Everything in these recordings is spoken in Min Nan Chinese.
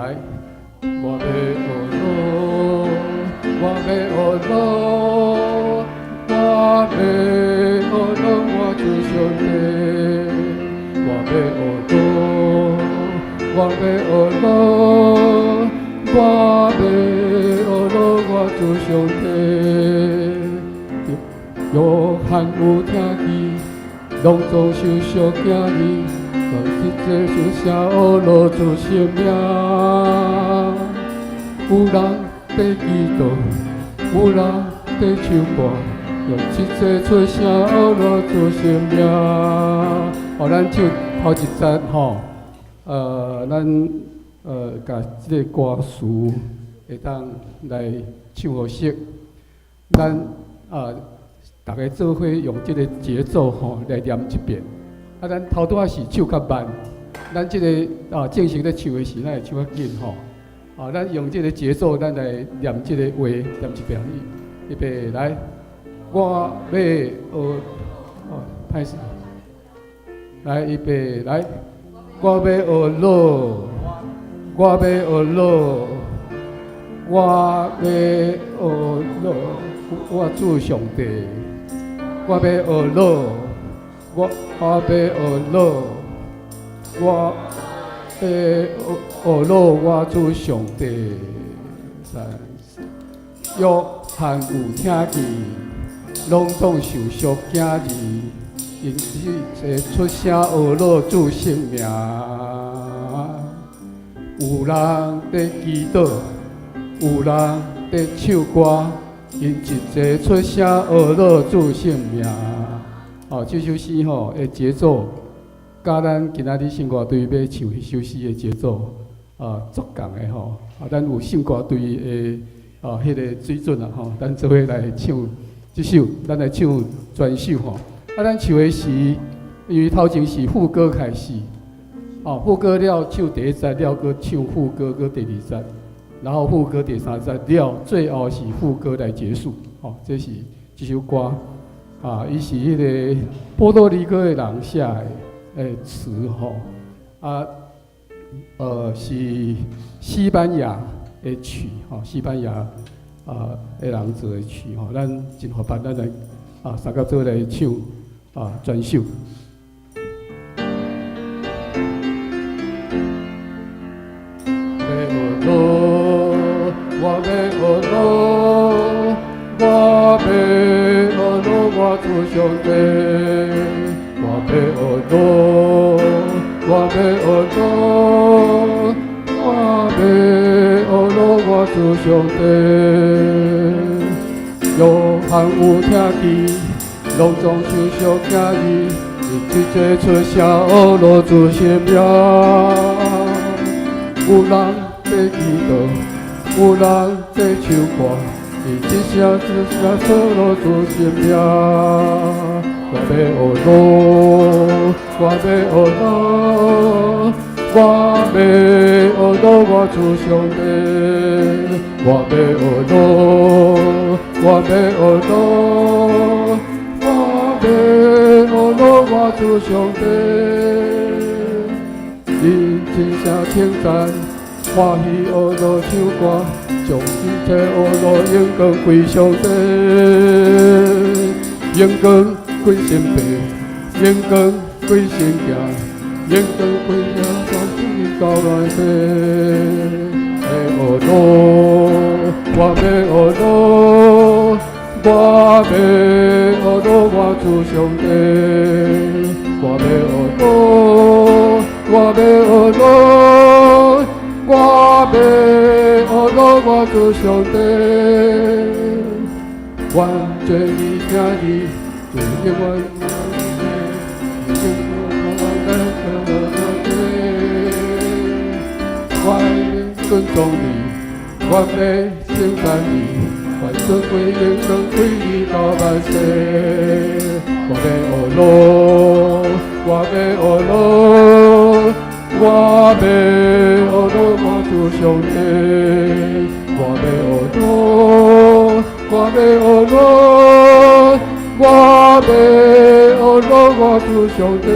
來，我欲學囉，我欲學囉，我欲學囉，我主上帝，我欲學囉，我欲學囉，我欲學囉，我主上帝。約翰有聽見，攏總受屬囝兒，一齊出聲學囉主聖名。有人佇祈禱，有人佇唱歌，用一齊出聲學囉主聖名。哦，咱唱頭一節吼，咱共這个歌詞會當來唱予熟。咱啊，逐家做伙用這个節奏吼來念一遍。啊，咱頭拄仔是唱較慢，咱這个啊正式咧唱的時，咱會唱較緊吼。啊，咱用這个節奏，咱來念這个話，念一遍。預備來，我欲學，哦，歹勢。來，預備來，我欲學囉，我欲學囉，我欲學囉，我主上帝，我欲學囉，我欲學囉，我欲學囉，我主上帝。三四，約翰有聽見，攏總受屬囝兒，𪜶齊出聲學囉主聖名。有人佇祈禱，有人佇唱歌，𪜶一齊出聲學囉主聖名。哦，這首詩吼的節奏，佮咱今仔日聖歌隊欲唱彼首詩的節奏啊，足仝的吼。啊，咱有聖歌隊的啊，彼個水準啊吼，咱做伙來唱這首，咱來唱全首吼。啊，咱唱的時，因為頭前是副歌開始，哦，副歌了唱第一節了，閣唱副歌，閣第二節，然後副歌第三節了，最後是副歌來結束。吼，這是這首歌，啊，伊是彼个波多黎各的人寫的詞吼，啊，是西班牙的曲，吼，西班牙啊的人做的曲，吼，咱真合拍，咱來啊三個做來唱啊全首。欲學囉，我欲學囉，我欲學囉，我主上帝，我欲學囉，我欲學囉，我欲學囉，我主上帝。約翰有聽見，攏總受屬囝兒，𪜶一齊出聲學囉主聖名。有人佇祈禱，有人佇唱歌，𪜶一聲一聲學囉主聖名。我欲學囉，我欲學囉，我欲學囉，我主上帝。我欲學囉，我欲學囉，我欲學囉，我主上帝。恁真聲稱讚，歡喜學囉唱歌，將一切學囉榮光歸上帝，榮光歸神父，榮光歸神囝，榮光歸耶穌到來世。欲學囉，我欲學囉，我欲學囉，我主上帝，我欲學囉，我欲學囉，我欲學囉，我主上帝。願做你聽你，主永遠永遠願尊重你，願欲稱讚你，願尊貴榮光歸你到萬世。我欲學囉，我欲學囉，我欲學囉，我主上帝。我欲學囉，我欲學囉，我欲學囉，我主上帝。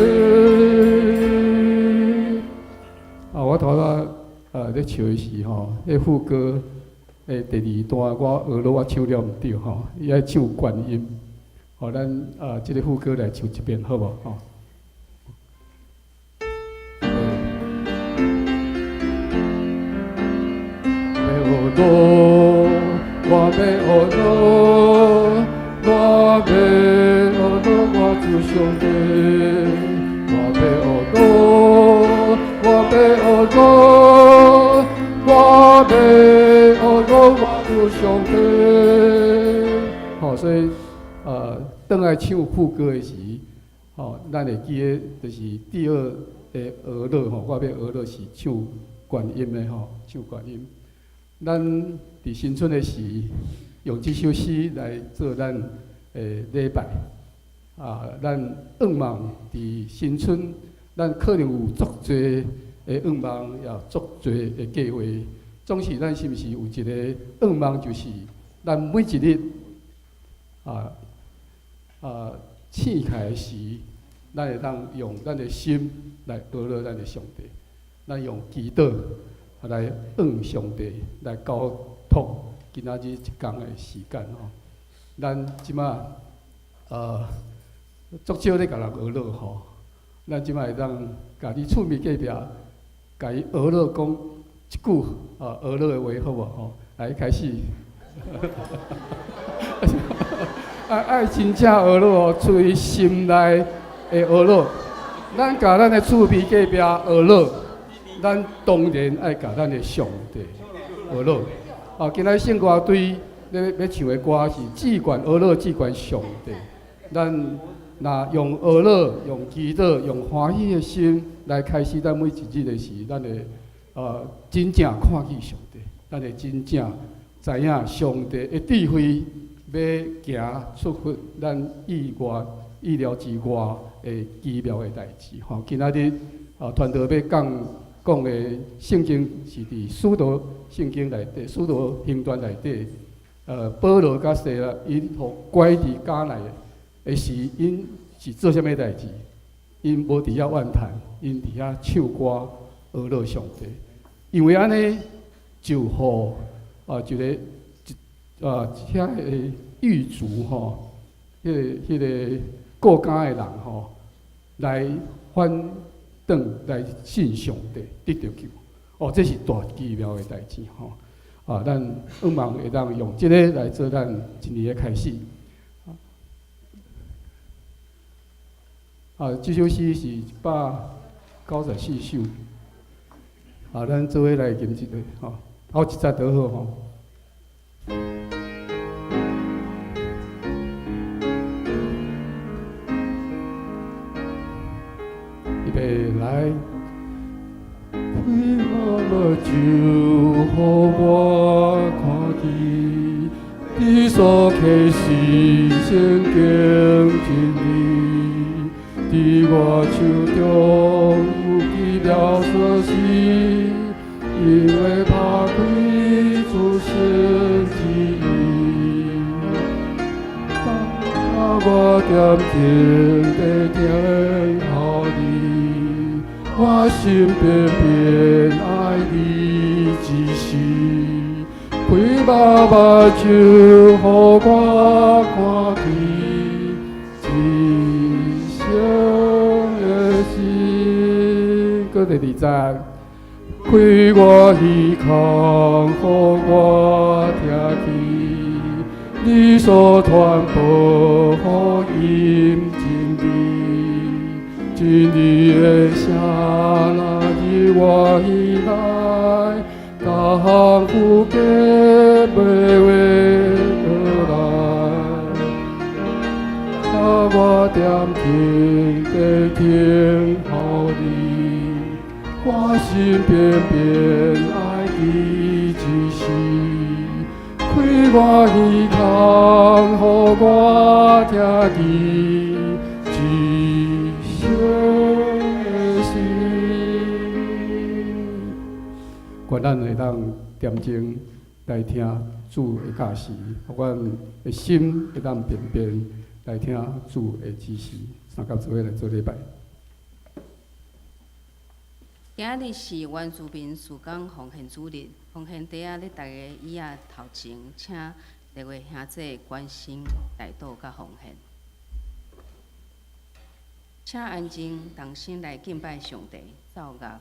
啊，我頭拄咧咧唱的時吼，彼副歌的第二段我學囉我唱了毋對吼，伊愛唱懸音，予咱啊這个副歌來唱一遍好無吼？欲學囉，我欲學囉，我欲學囉，我主上帝，我欲學囉，我欲學囉，我欲學囉，我主上帝。吼，所以當愛唱副歌的時，吼，咱會記得就是第二个學囉吼，我欲學囉是唱懸音的吼，唱懸音。咱佇新春的時，用這首詩來做咱的禮拜。啊，咱願望佇新春，咱可能有足濟的願望，也足濟的計劃。總是咱是毋是有一个願望，就是咱每一日醒起來時，咱會當用咱的心來學囉咱的上帝，咱用祈禱來向上帝來交託今仔日一工的時間吼。咱這馬足少咧共人學囉吼，咱這馬會當共你厝邊隔壁，共伊學囉講一句學囉的話好無吼？來開始。愛真正學囉哦，出於心內的學囉。咱共咱的厝邊隔壁學囉，咱當然愛共咱的上帝學囉。哦，今仔聖歌隊咧欲唱的歌是只管學囉，只管上帝。咱若用學囉、用祈禱、用歡喜的心來開始咱每一日的時，咱會真正看見上帝，咱會真正知影上帝的智慧欲行出乎咱意外、意料之外的奇妙的代誌。吼，今仔日傳道欲講講的聖經是佇使徒聖經內底，使徒行傳內底，保羅佮西拉𪜶予關佇監內的時，𪜶是做啥物代誌？𪜶無佇遐怨嘆，𪜶佇遐唱歌學囉上帝。因為按呢，就予一个一遐个獄卒吼，彼个顧監的人吼，來反轉來信上帝，得著救。哦，這是大奇妙的代誌吼。啊，咱向望會當用這个來做咱一年的開始。啊，這首詩是194首。啊，咱做伙來吟一下吼，頭一節就好吼。預備來。開目睭，予我看見，你所啟示聖經真理，佇我手中有奇妙鎖匙，因為拍開主神旨意，當我恬靜地聽候你，我心偏偏愛你指示，開目目睭，予我看見一生的心。閣第二節，開我耳孔，予我聽見你所傳播福音真理，真理的聲若入我耳內，逐項負擔袂話倒來。當我恬靜地聽候你，我心偏偏愛你指示，開我耳孔，予我聽見一生的心。願咱會當恬靜來聽主的教示，予阮的心會當便便來聽主的指示。三甲做伙來做禮拜。今仔日是原住民事工奉獻主日，奉獻袋仔佇逐家椅仔頭前，請列位兄弟關心代禱佮奉獻。請安靜，同心來敬拜上帝，奏樂。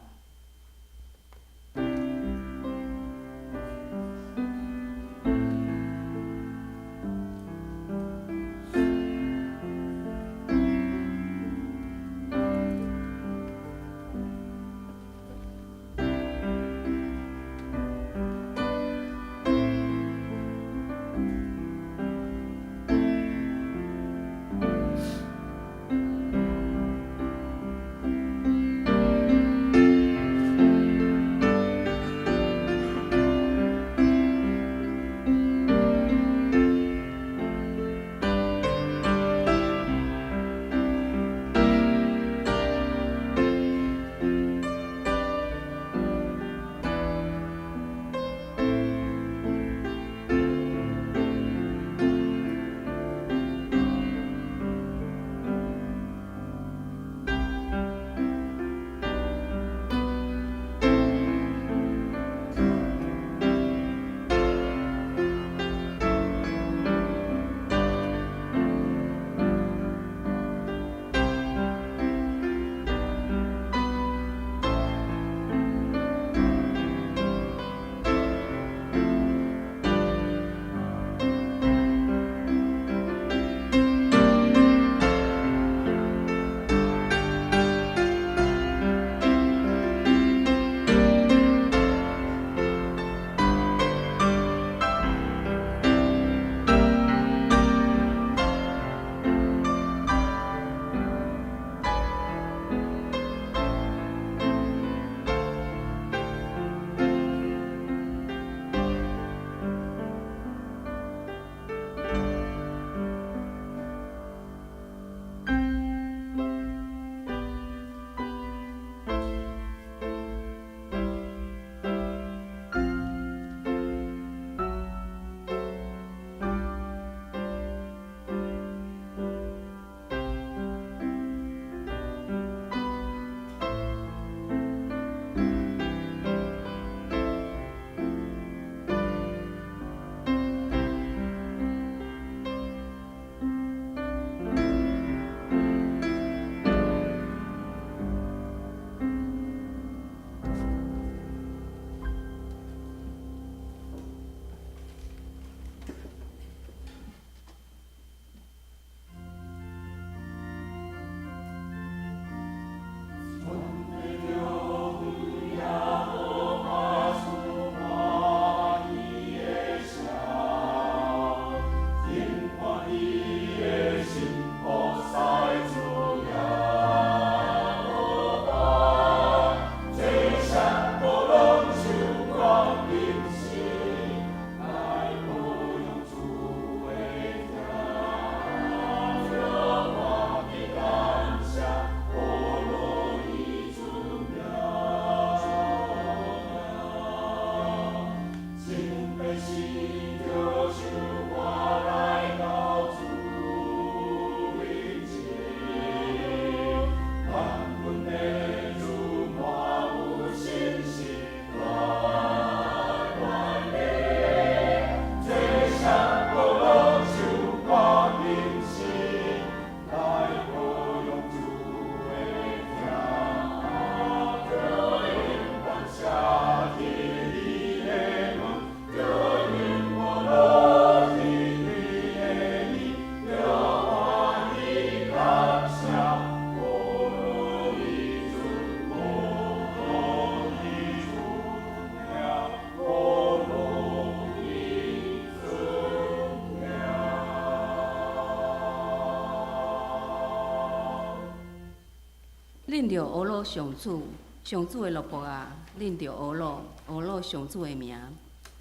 恁著呵咾上主，上主的奴僕啊，恁著呵咾，呵咾上主的名。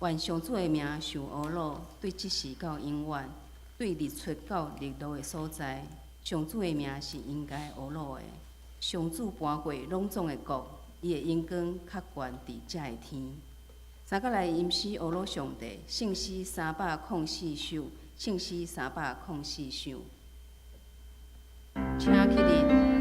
願上主的名受呵咾，對這時到永遠，對日出到日落的所在，上主的名是應該呵咾的。上主搬過攏總的國，伊的榮光較懸佇遮的天。三角來吟詩呵咾上帝，聖詩304首，聖詩304首，請起立。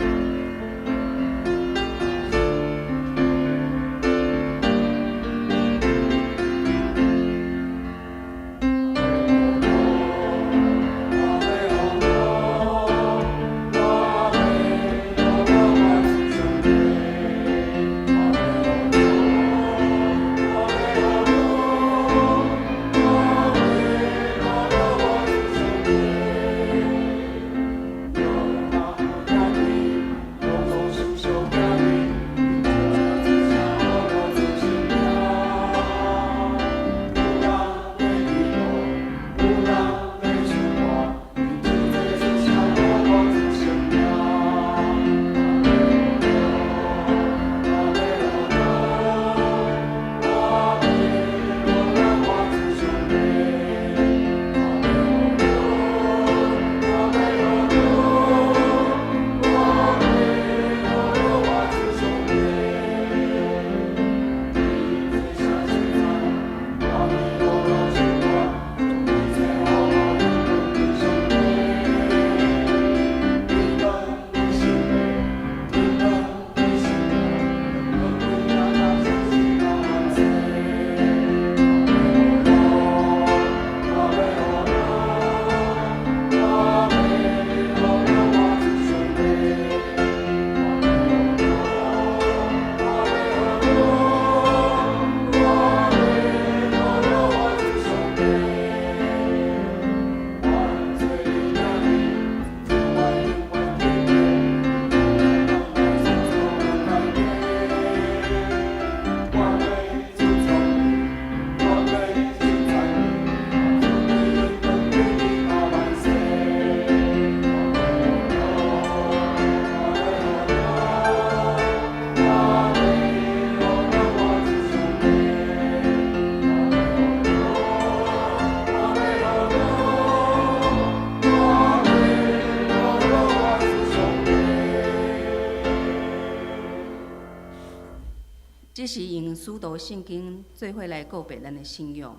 這是用使徒聖經做伙來告白咱的信仰。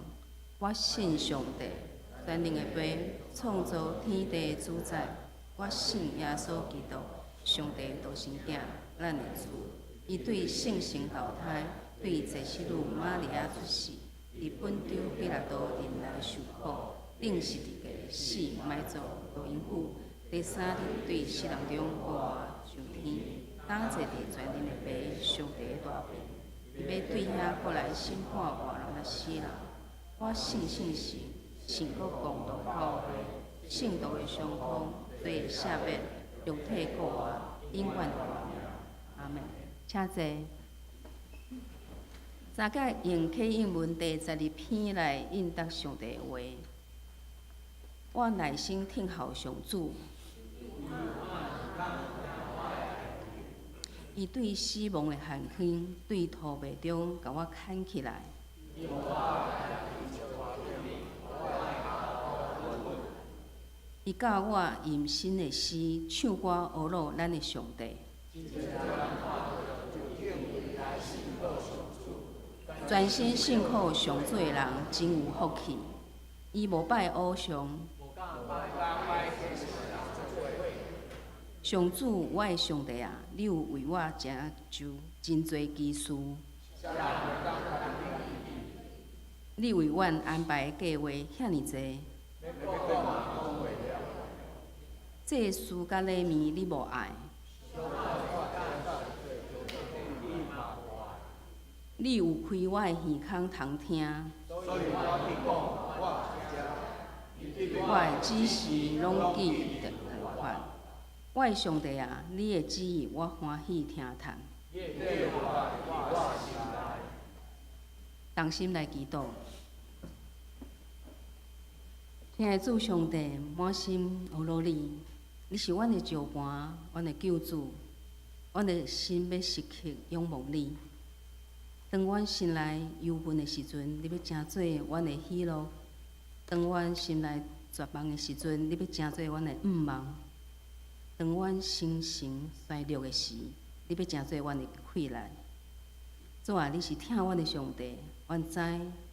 我信上帝，全能的父，創造天地的主宰。我信耶穌基督，上帝的獨生囝，咱的主。伊對聖神投胎，對祭司女瑪利亞出世，佇本丟彼拉多任內受苦，釘十字架，死埋葬，落陰府，第三日對死人中復活上天，當坐佇全能的父上帝的大邊。伊欲對遐閣來審判活人佮死人。我信聖神，聖國公同教會，聖徒的相通，罪的赦免，肉體復活，永遠的活命。阿門。請坐。大家用啟應文第12篇來應答上帝的話。我耐心聽候上主。伊對死亡的陷坑，對塗糜中共我牽起來。伊教我吟新的詩，唱歌呵咾咱的上帝。專心信靠上主的人真有福氣。伊無拜偶像。上主，我的上帝啊，你有為我成就真濟奇事。你為阮安排的計劃遐爾濟。祭司佮禮物你無愛。你有開我的耳孔通聽。我的子時攏記得律法。我的上帝啊，你的旨意我歡喜聽探。同心來祈禱，親愛的主上帝，滿心呵咾你，你是阮的石磐，阮的救主，阮的心欲時刻仰望你。當阮心內憂悶的時陣，你欲成做阮的喜樂；當阮心內絕望的時陣，你欲成做阮的向望；當阮心神衰弱的時，你欲成做阮的氣力。主啊，你是疼阮的上帝，阮知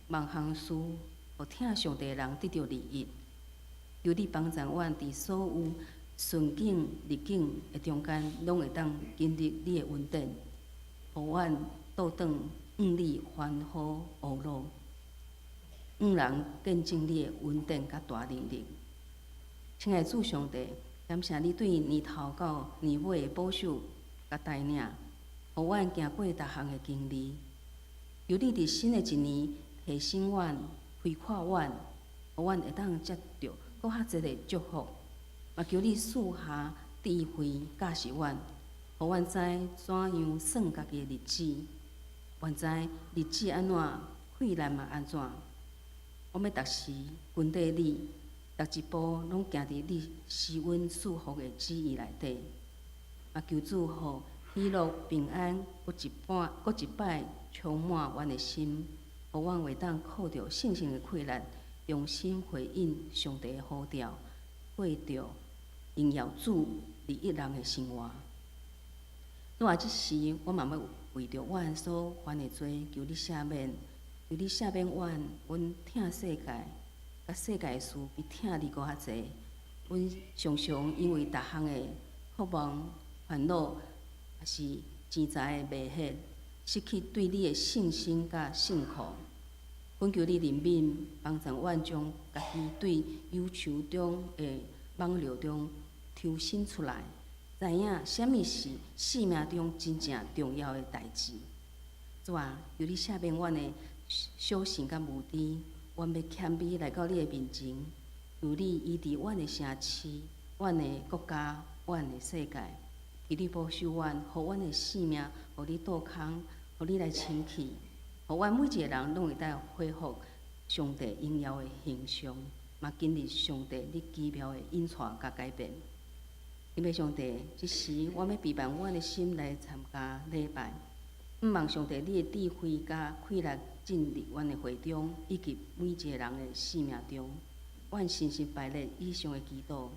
萬項事，予疼上帝的人得著利益。求你幫助阮，佇所有順境逆境的中間，攏會當經歷你的恩典，予阮倒轉向你歡呼呵咾，向人見證你的恩典佮大能力。親愛的主上帝，感謝你對年頭到年尾的保守佮帶領，予阮行過逐項的經歷。求你佇新的一年提醒阮、開闊阮，予阮會當接著閣較濟的祝福。嘛求你賜下智慧教示阮，予阮知怎樣算家己的日子，阮知日子按怎，困難嘛按怎。我欲逐時跟綴你，逐一步攏行佇你施恩賜福的旨意內底。嘛求主予喜樂平安，閣一擺閣一擺充滿阮的心，予阮會當靠著聖神的氣力，重新回應上帝的呼召，過著榮耀主利益人的生活。主啊，這時我嘛欲為著阮所犯的罪，求你赦免，求你赦免阮，阮疼世界，佮世界的事比疼你閣較濟。阮常常因為逐項的渴望、煩惱，抑是錢財的迷惑，失去對你的信心佮信靠。懇求你憐憫，幫助阮將家己對憂愁中的網羅中抽身出來，知影啥物是生命中真正重要的代誌。主啊，求你赦免阮的小信佮無知，阮欲謙卑來到你的面前，求你醫治阮的城市、阮的國家、阮的世界。求你保守阮，予阮的性命，予你倒空，予你來清氣，予阮每一个人攏會當恢復上帝榮耀的形象，嘛經歷上帝你奇妙的引帶佮改變。因為上帝，這時我欲備辦阮的心來參加禮拜，向望上帝你的智慧佮氣力進入阮的會中，以及每一个人的生命中。阮深深拜列以上的祈禱，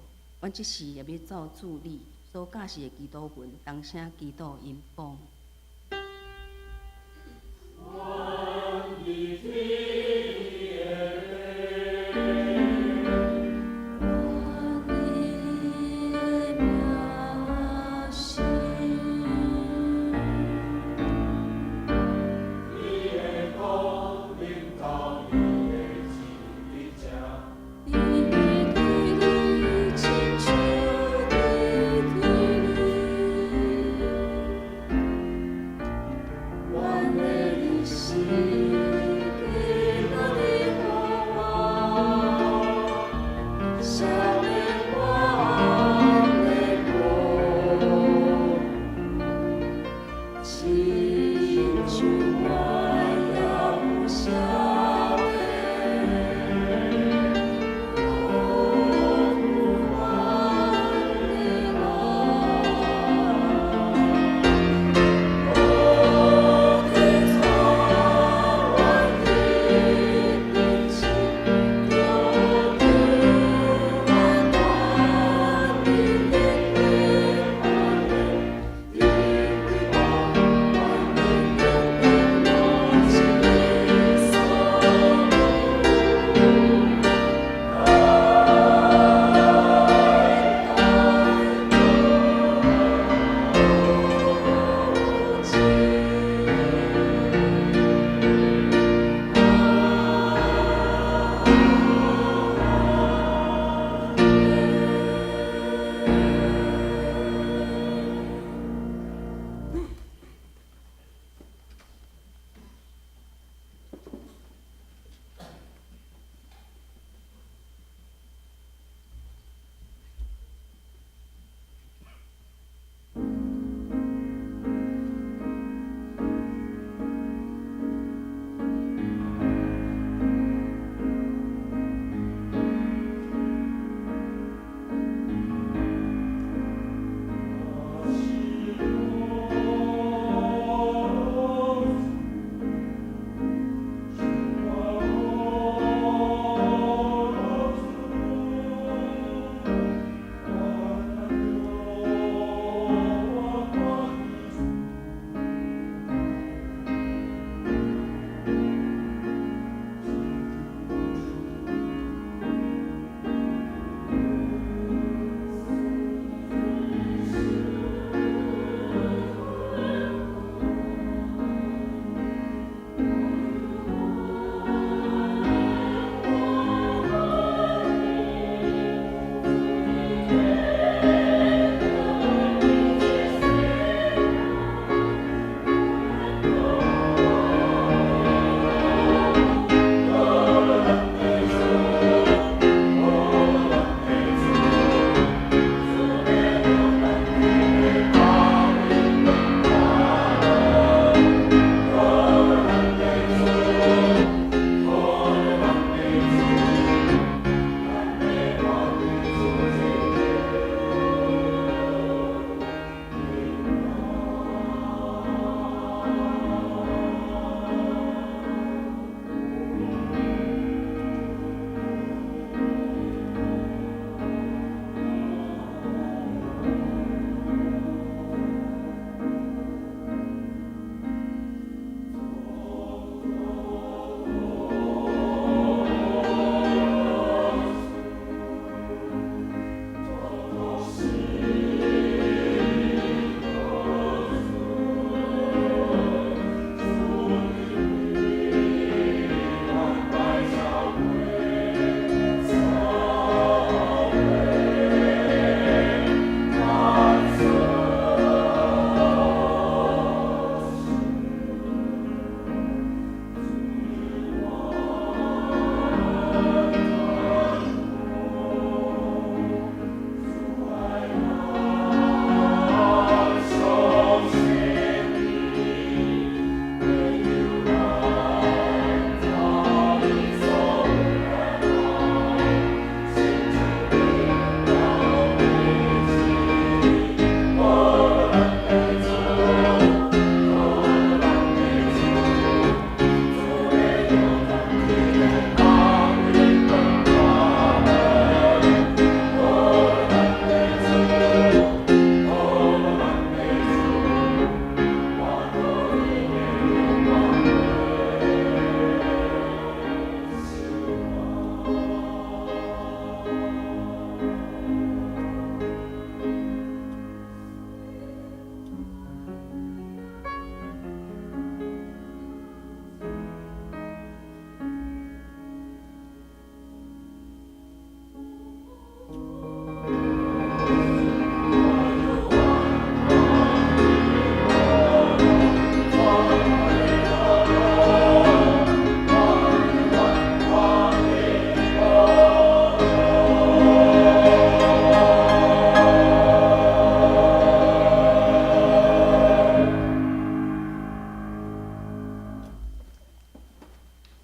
阮這時也欲照主你所教示的祈禱文，同聲祈禱，𪜶講。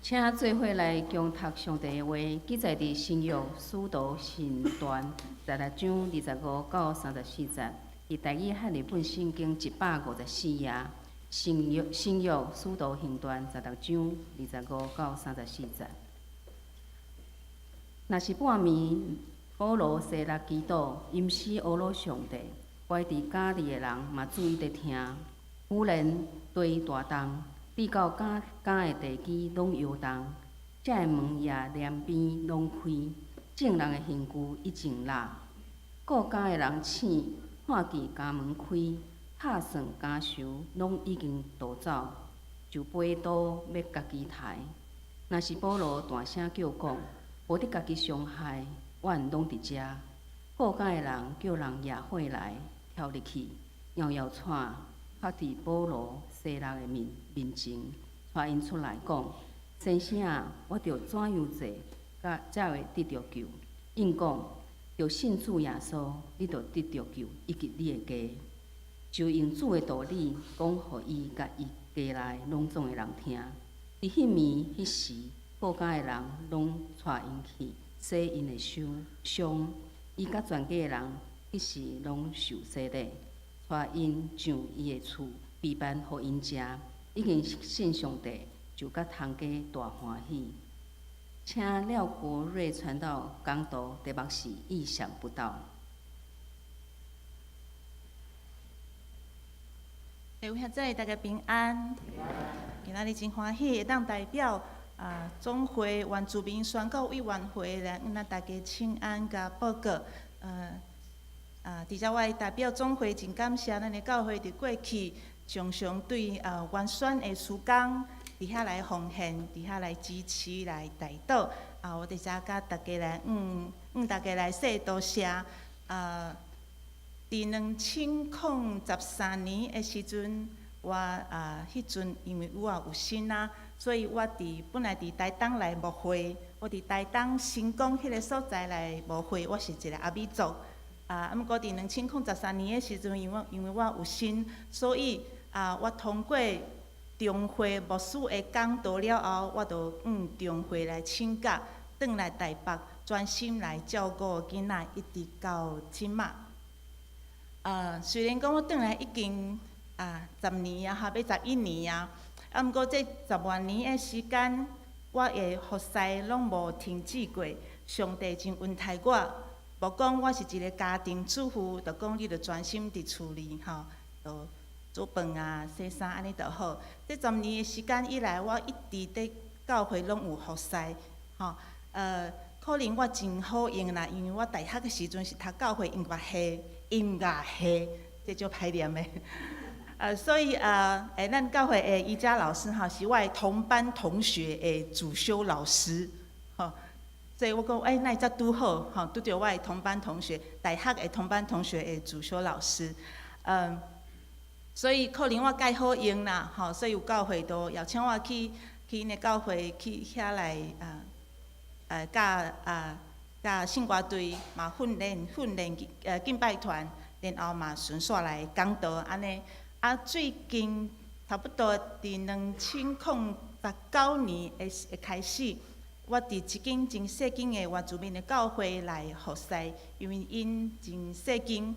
請做伙來恭讀上帝的話，記載佇新約使徒行傳16章25到34節，佇台語漢譯本聖經154頁。新約使徒行傳16章25到34節。若是半暝，保羅、西拉祈禱，吟詩呵咾上帝，關佇監裡的人嘛注意佇聽。忽然地大動，直到監的地基攏搖動，遮的門也兩邊攏開，眾人的刑具已經落。顧監的人醒，看見監門開，拍算監囚攏已經逃走，就拔刀欲家己刣。若是保羅大聲叫講：無得家己傷害，阮攏佇遮。顧監的人叫人攑火來，跳入去，搖搖掣，拍佇保羅、西拉的面前，帶𪜶出來講：先生啊，我著怎樣做，才會得著救？𪜶講：著信主耶穌，你就得著救，以及你的家。就用主的道理講予伊佮伊家內攏總的人聽。佇彼暝彼時，顧監的人攏帶𪜶去洗𪜶的傷，伊佮全家的人彼時攏受洗禮，帶𪜶上伊的厝備辦予𪜶食，已經信上帝，就佮頭家大歡喜。請廖國瑞傳道講道，題目是意想不到。各位兄姊，大家平安。今仔日真歡喜，會當代表總會原住民宣告委員會來向咱大家請安佮報告。佇遮我會代表總會真感謝咱的教會佇過去常常對原宣的事工佇遐來奉獻，佇遐來支持來代禱。我佇遮佮大家來向大家來說多謝。佇2013年的時陣，我彼陣因為我有身啊，所以我佇本來佇台東來牧會，我佇台東新港彼个所在來牧會，我是一个阿美族。毋過佇2013年的時陣，因為我有身，所以我通過中會牧師的講道了後，我就向中會來請假，轉來台北，專心來照顧囡仔，一直到這馬。雖然講我轉來已經10年啊，哈，欲11年啊，毋過這十外年的時間，我的服侍攏無停止過。上帝真恩待我，無講我是一个家庭主婦，就講你著專心佇厝裡吼，就煮飯啊、洗衫按呢就好。這十年的時間以來，我一直佇教會攏有服侍，吼，可能我真好運啦，因為我大學的時陣是讀教會音樂系，音樂系，這足歹念的。所以咱教會的瑜伽老師吼，是我的同班同學的主修老師，吼，所以我講，欸，哪會遮拄好，吼，拄著我的同班同學，大學的同班同學的主修老師，所以可能我蓋好運啦，吼，所以有教會都邀請我去𪜶的教會去遐來教教聖歌隊嘛訓練訓練敬拜團，然後嘛順紲來講道按呢。最近差不多佇2019年的開始，我佇一間真細間的原住民的教會來服侍，因為𪜶真細間，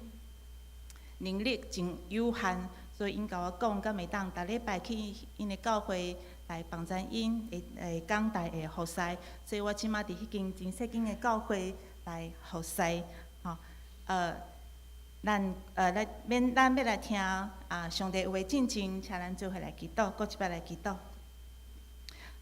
能力真有限，所以𪜶共我講，敢會當逐禮拜去𪜶的教會來幫贊𪜶的講台的服侍，所以我這馬佇彼間真細間的教會來服侍，吼，咱來免咱欲來聽上帝話進前，請咱做伙來祈禱，閣一擺來祈禱。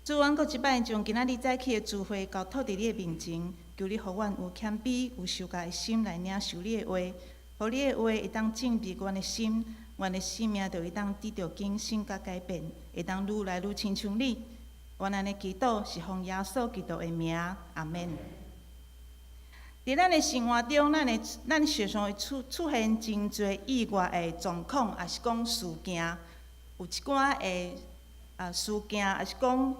主，阮閣一擺將今仔日早起的聚會交託佇你的面前，求你予阮有謙卑、有受教的心來領受你的話，予你的話會當進入阮的心，阮的生命就會當得著更新佮改變，會當愈來愈親像你。阮按呢祈禱是奉耶穌基督的名，阿門。佇咱的生活中，咱常常會出現真濟意外的狀況，抑是講事件。有一寡的事件，抑是講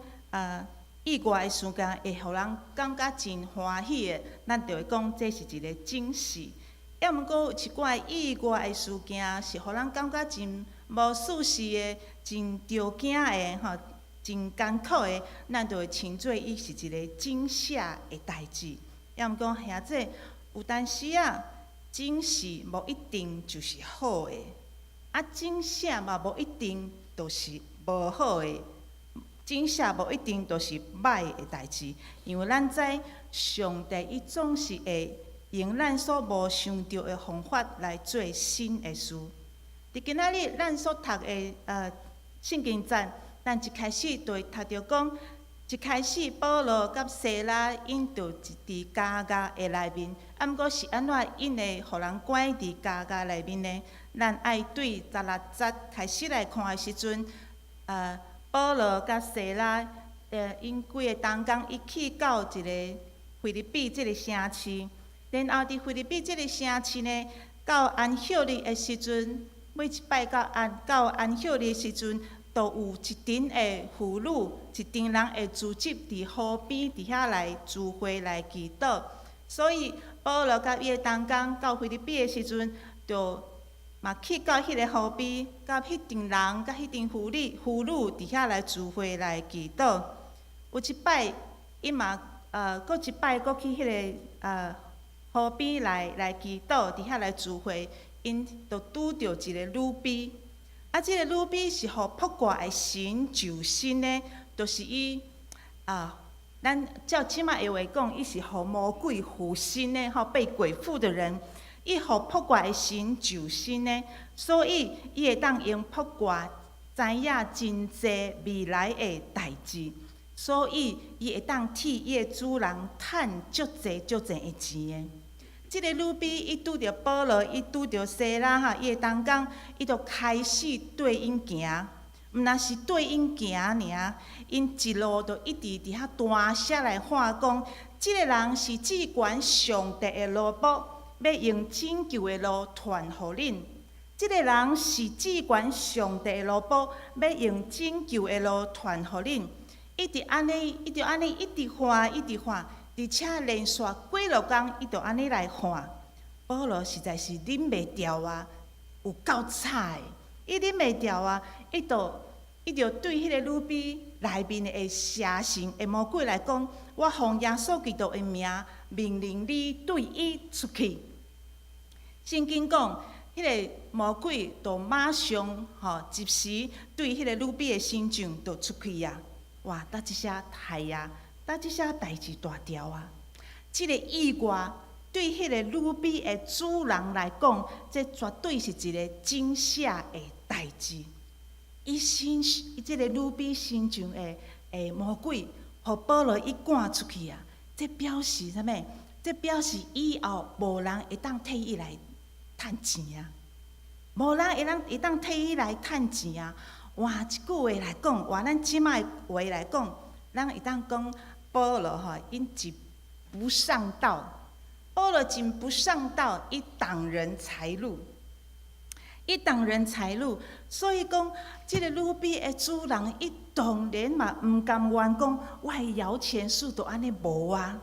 意外的事件，會予人感覺真歡喜的，咱就會講這是一个驚喜。抑毋過有一寡意外的事件，是予人感覺真無舒適的、真著驚的吼。真艱苦的，咱就會稱做伊是一个整死的代誌。抑毋過兄姊，有當時啊，整死無一定就是好的，啊，整死嘛無一定就是無好的，整死無一定就是歹的代誌，因為咱知上帝伊總是會用咱所無想著的方法來做新的事。佇今仔日咱所讀的聖經節，咱一開始就會讀著講，一開始保羅佮西拉𪜶就佇監獄的內面，啊，毋過是按怎𪜶會予人關佇監獄內面呢？咱愛對十六節開始來看的時陣，保羅佮西拉，𪜶幾个同工，伊去到一个腓立比這个城市，然後佇腓立比這个城市呢，到安息日的時陣，每一擺到安息日的時陣，就有一群的婦女，一群人會聚集佇河邊，佇遐來聚會來祈禱。所以保羅佮伊的同工到腓立比的時陣，就嘛去到彼个河邊，佮彼陣人、佮彼陣婦女佇遐來聚會來祈禱。有一擺，伊嘛閣一擺閣去彼个河邊來祈禱，佇遐來聚會，𪜶就拄著一个女婢。啊，這个女婢是予卜卦的神上身的，就是伊啊，咱照這擺的話講，伊是予魔鬼附身的，吼，被鬼附的人，伊予卜卦的神上身的，所以伊會當用卜卦知影真濟未來的代誌，所以伊會當替伊的主人趁足濟足濟的錢的。這个女婢伊拄著保羅，伊拄著西拉哈，伊的同工，伊就開始對𪜶行，毋但是對𪜶行爾，𪜶一路就一直佇遐大聲來喊講：這个人是至懸上帝的奴僕，欲用拯救的路傳予恁。這个人是至懸上帝的奴僕，欲用拯救的路傳予恁。一直按呢，伊就按呢一直喊，一直喊。而且連續幾落工，伊就按呢來喊。保羅實在是忍袂牢啊，有夠慘的。伊忍袂牢啊，伊就對彼个女婢內面的邪神的魔鬼來講：我奉耶穌基督的名，命令你對伊出去。聖經講，彼个魔鬼就馬上吼，即時對彼个女婢的身上就出去啊！哇，到這下害啊！到這下代誌大條啊！這个意外對彼个女婢的主人來講，這絕對是一个整死的代誌。伊這个女婢身上的魔鬼，予保羅伊趕出去啊！這表示啥物？這表示以後無人會當替伊來趁錢啊！無人會當替伊來趁錢啊！換一句話來講，換咱這擺的話來講，咱會當講保羅吼，𪜶真不上道。保羅真不上道，伊擋人財路，伊擋人財路，所以講，這个女婢的主人，伊當然嘛毋甘願講，我的搖錢樹就按呢無啊！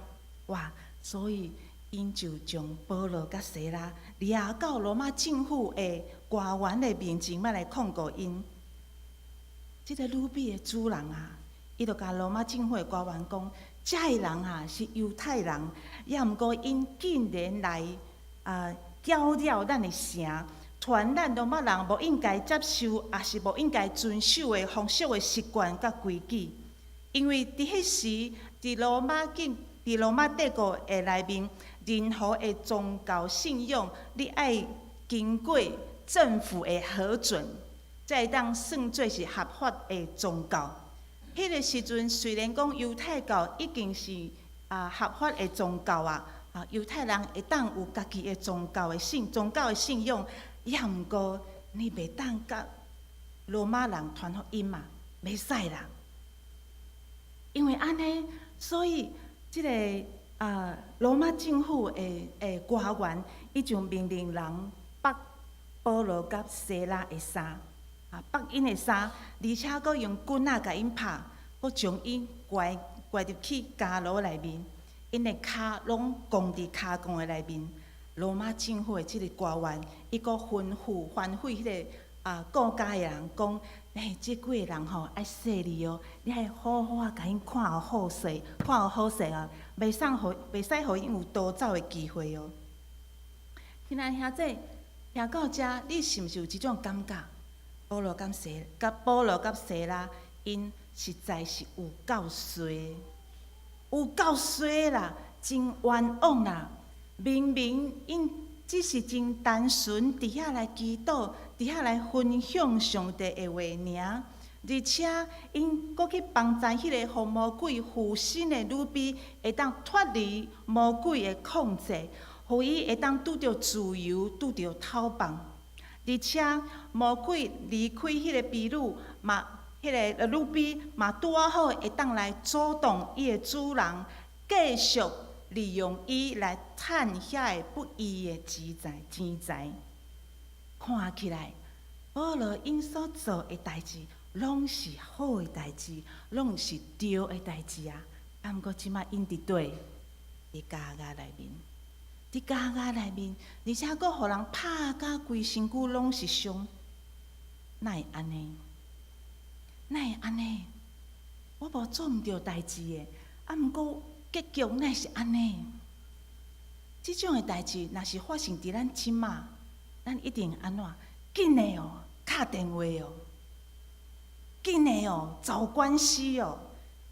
哇！所以𪜶就將保羅佮西拉掠到羅馬政府的官員的面前，欲來控告𪜶。這个女婢的主人啊，伊就共羅馬政府的官員講：這个人啊是猶太人，抑毋過𪜶竟然來啊攪擾咱的城，傳咱羅馬人無應該接受，抑是無應該遵守的風俗的習慣佮規矩。因為佇彼時，佇羅馬帝國的內面，任何的宗教信仰，你愛經過政府的核准，才會當算做是合法的宗教。彼个時陣，雖然講猶太教已經是合法的宗教啊，猶太人會當有家己的宗教的信仰，抑毋過你袂當佮羅馬人傳福音嘛，袂使啦。因為按呢，所以這个羅馬政府的官員，伊就命令人縛保羅佮西拉的衫，縛𪜶的衫，而且閣用棍仔共𪜶拍，閣將𪜶關入去監牢內面，𪜶的跤攏摃佇跤摃的內面。羅馬政府的這个官員，伊閣吩咐彼个顧監的人講：欸，這幾個人吼愛細膩哦，你愛好好啊，共𪜶看予好勢，看予好勢啊，袂使予𪜶有逃走的機會哦。親愛兄弟，聽到遮，你是毋是有這種感覺？保羅佮西拉，𪜶實在是有夠衰，有夠衰啦，真冤枉啦！明明𪜶只是真單純，佇遐來祈禱，佇遐來分享上帝的話爾，而且𪜶閣去幫助彼個予魔鬼附身的女婢，會當脫離魔鬼的控制，予伊會當拄著自由，拄著透放。而且魔鬼離開彼個婢女嘛，彼個女婢嘛拄仔好會當來阻擋伊的主人，繼續利用伊來趁遐个不義的錢財錢財。看起來，保羅𪜶所做的代誌，攏是好的代誌，攏是對的代誌啊！啊，毋過這擺𪜶佇佗？佇監獄內面，佇監獄內面，而且閣予人拍甲規身軀攏是傷，哪會按呢？哪會按呢？我無做毋對代誌的，啊，毋過結局哪會是按呢？這種的代誌，若是發生佇咱這馬，咱一定按怎？緊的哦，敲電話哦，緊的哦，找關係哦，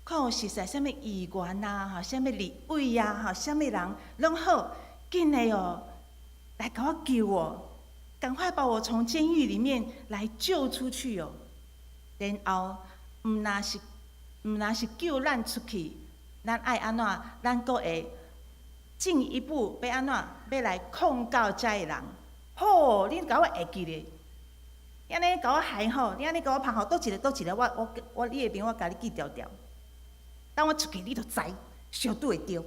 看有熟似啥物議員啊，吼，啥物立委啊，吼，啥物人攏好，緊的哦，來共我救哦，趕快把我從監獄裡面來救出去哦。然後，毋若是救咱出去，咱愛按怎？咱閣會進一步欲按怎？欲來控告這个人。好，你共我會記咧，你按呢共我害吼，你按呢共我拍吼，佗一个佗一个，我我我你的名我共你記牢牢。等我出去，你就知，相拄會著。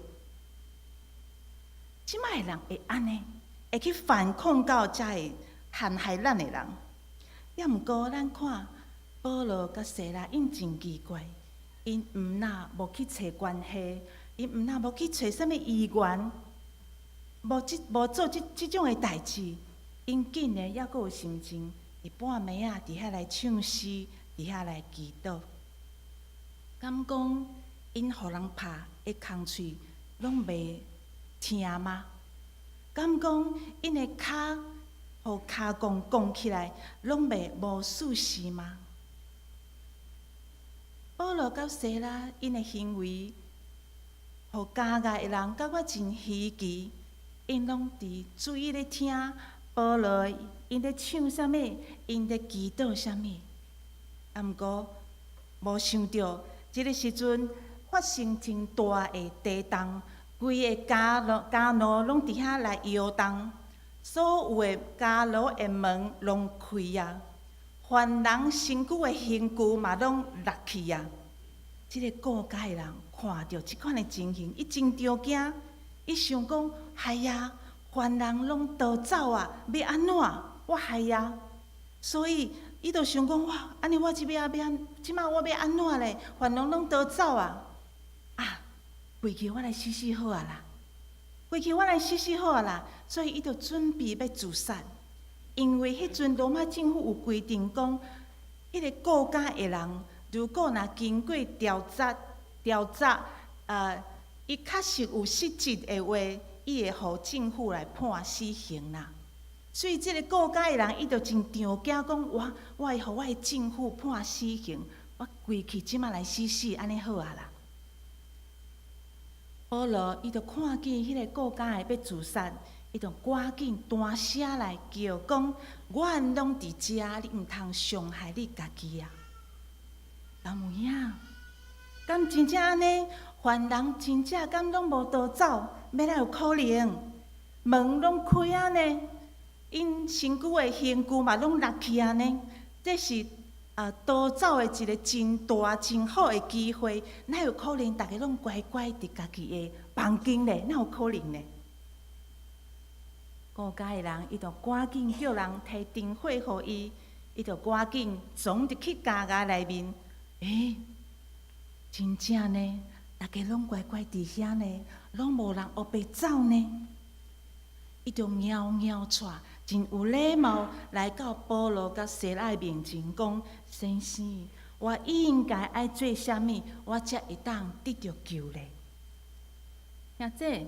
這擺的人會按呢，會去反控告這个陷害咱的人。抑毋過，咱看保羅佮西拉，𪜶真奇怪，𪜶毋若無去揣關係，𪜶毋若無去揣啥物議員，無做這種的代誌，𪜶竟然猶閣有心情，佇半暝仔佇遐來唱詩，佇遐來祈禱。敢講𪜶予人拍的空喙攏袂疼嗎？敢講𪜶的跤予跤摃摃起來，攏袂無事事嗎？保羅佮西拉𪜶的行為，予監獄的人感覺真稀奇，𪜶攏佇注意咧聽保羅𪜶咧唱啥物，𪜶咧祈禱啥物。啊，毋過無想著，這个時陣發生真大的地動，規个監牢監牢攏佇遐來搖動，所有的監牢的門攏開啊，犯人身軀的刑具嘛攏落去啊。這个顧監的人看著這款的情形，伊真著驚，伊想講：害啊，犯人攏逃走啊，欲按怎？我害啊！所以伊就想講：哇，按呢我這尾仔欲按，這擺我欲按怎咧？犯人攏逃走啊！啊，規氣我來死死好啊啦！規氣我來死死好啊啦！所以伊就準備欲自殺，因為彼陣羅馬政府有規定講，彼个顧監的人，如果若經過調查，調查，伊確實有失職的話，伊會予政府來判死刑啦。所以這個顧監的人，伊就真著驚，講我我會予我的政府判死刑，我規氣這擺來死死，按呢好啊啦。保羅伊就看見彼个顧監的欲自殺，伊就趕緊大聲來叫講：阮攏佇遮，你毋通傷害你家己啊！敢有影？敢真正按呢？犯人真正敢攏無逃走？欲哪有可能？門攏開啊呢？𪜶身軀的刑具嘛攏落去啊呢？這是逃走的一個真大真好的機會，哪有可能？逐家攏乖乖佇家己的房間咧？哪有可能呢？顧監的人，伊就趕緊叫人提燈火予伊，伊就趕緊衝入去監獄內面。欸，真正呢，逐家攏乖乖佇遐呢，攏無人烏白走呢。伊就𪜶𪜶帶真有禮貌來到保羅佮西拉面前講：先生，我應該愛做啥物，我才會當得著救咧？兄弟，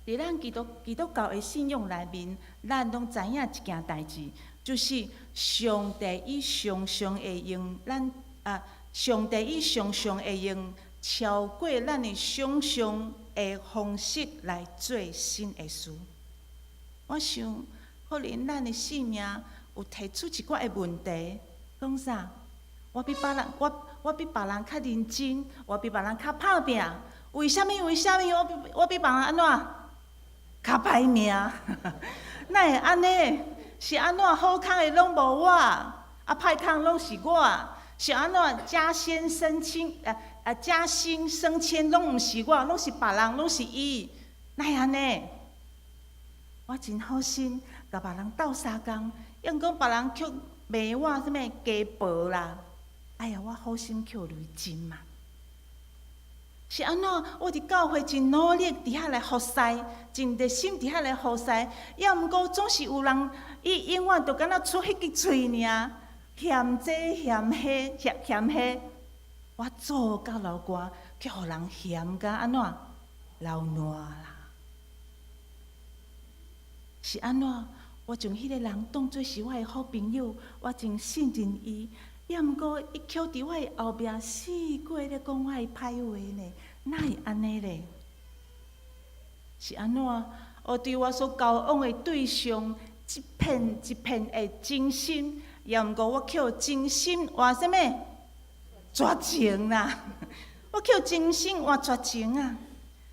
佇咱基督教的信仰內面，咱攏知影一件代誌，就是上帝伊常常會用超過咱的想像的方式來做新的事。我想，可能咱的生命有提出一寡的問題，講啥？我比別人較認真，我比別人較拍拚。為啥物？為啥物？我比別人按怎較歹命？哪會按呢？是按怎好康的攏無我，啊歹康攏是我？是按怎加薪升遷攏毋是我，攏是別人，攏是伊？哪會按呢？我真好心，共別人鬥相共，猶講別人卻罵我啥物雞婆啦。哎呀，我好心去予雷震嘛。是按怎？我佇教會真努力佇遐來服侍，真熱心佇遐來服侍，猶毋過總是有人，伊永遠就敢若出彼支喙爾，嫌這嫌彼，嫌嫌彼。我做甲流汗，卻予人嫌甲按怎流爛啦。是按怎？我將彼個人當做是我的好朋友，我真信任伊。猶毋過，伊卻佇我的後壁四界咧講我的歹話呢？哪會按呢咧？是按怎？我對我所交往的對象，一片一片的真心，猶毋過我卻真心換啥物？絕情啦！我卻真心換絕情啊！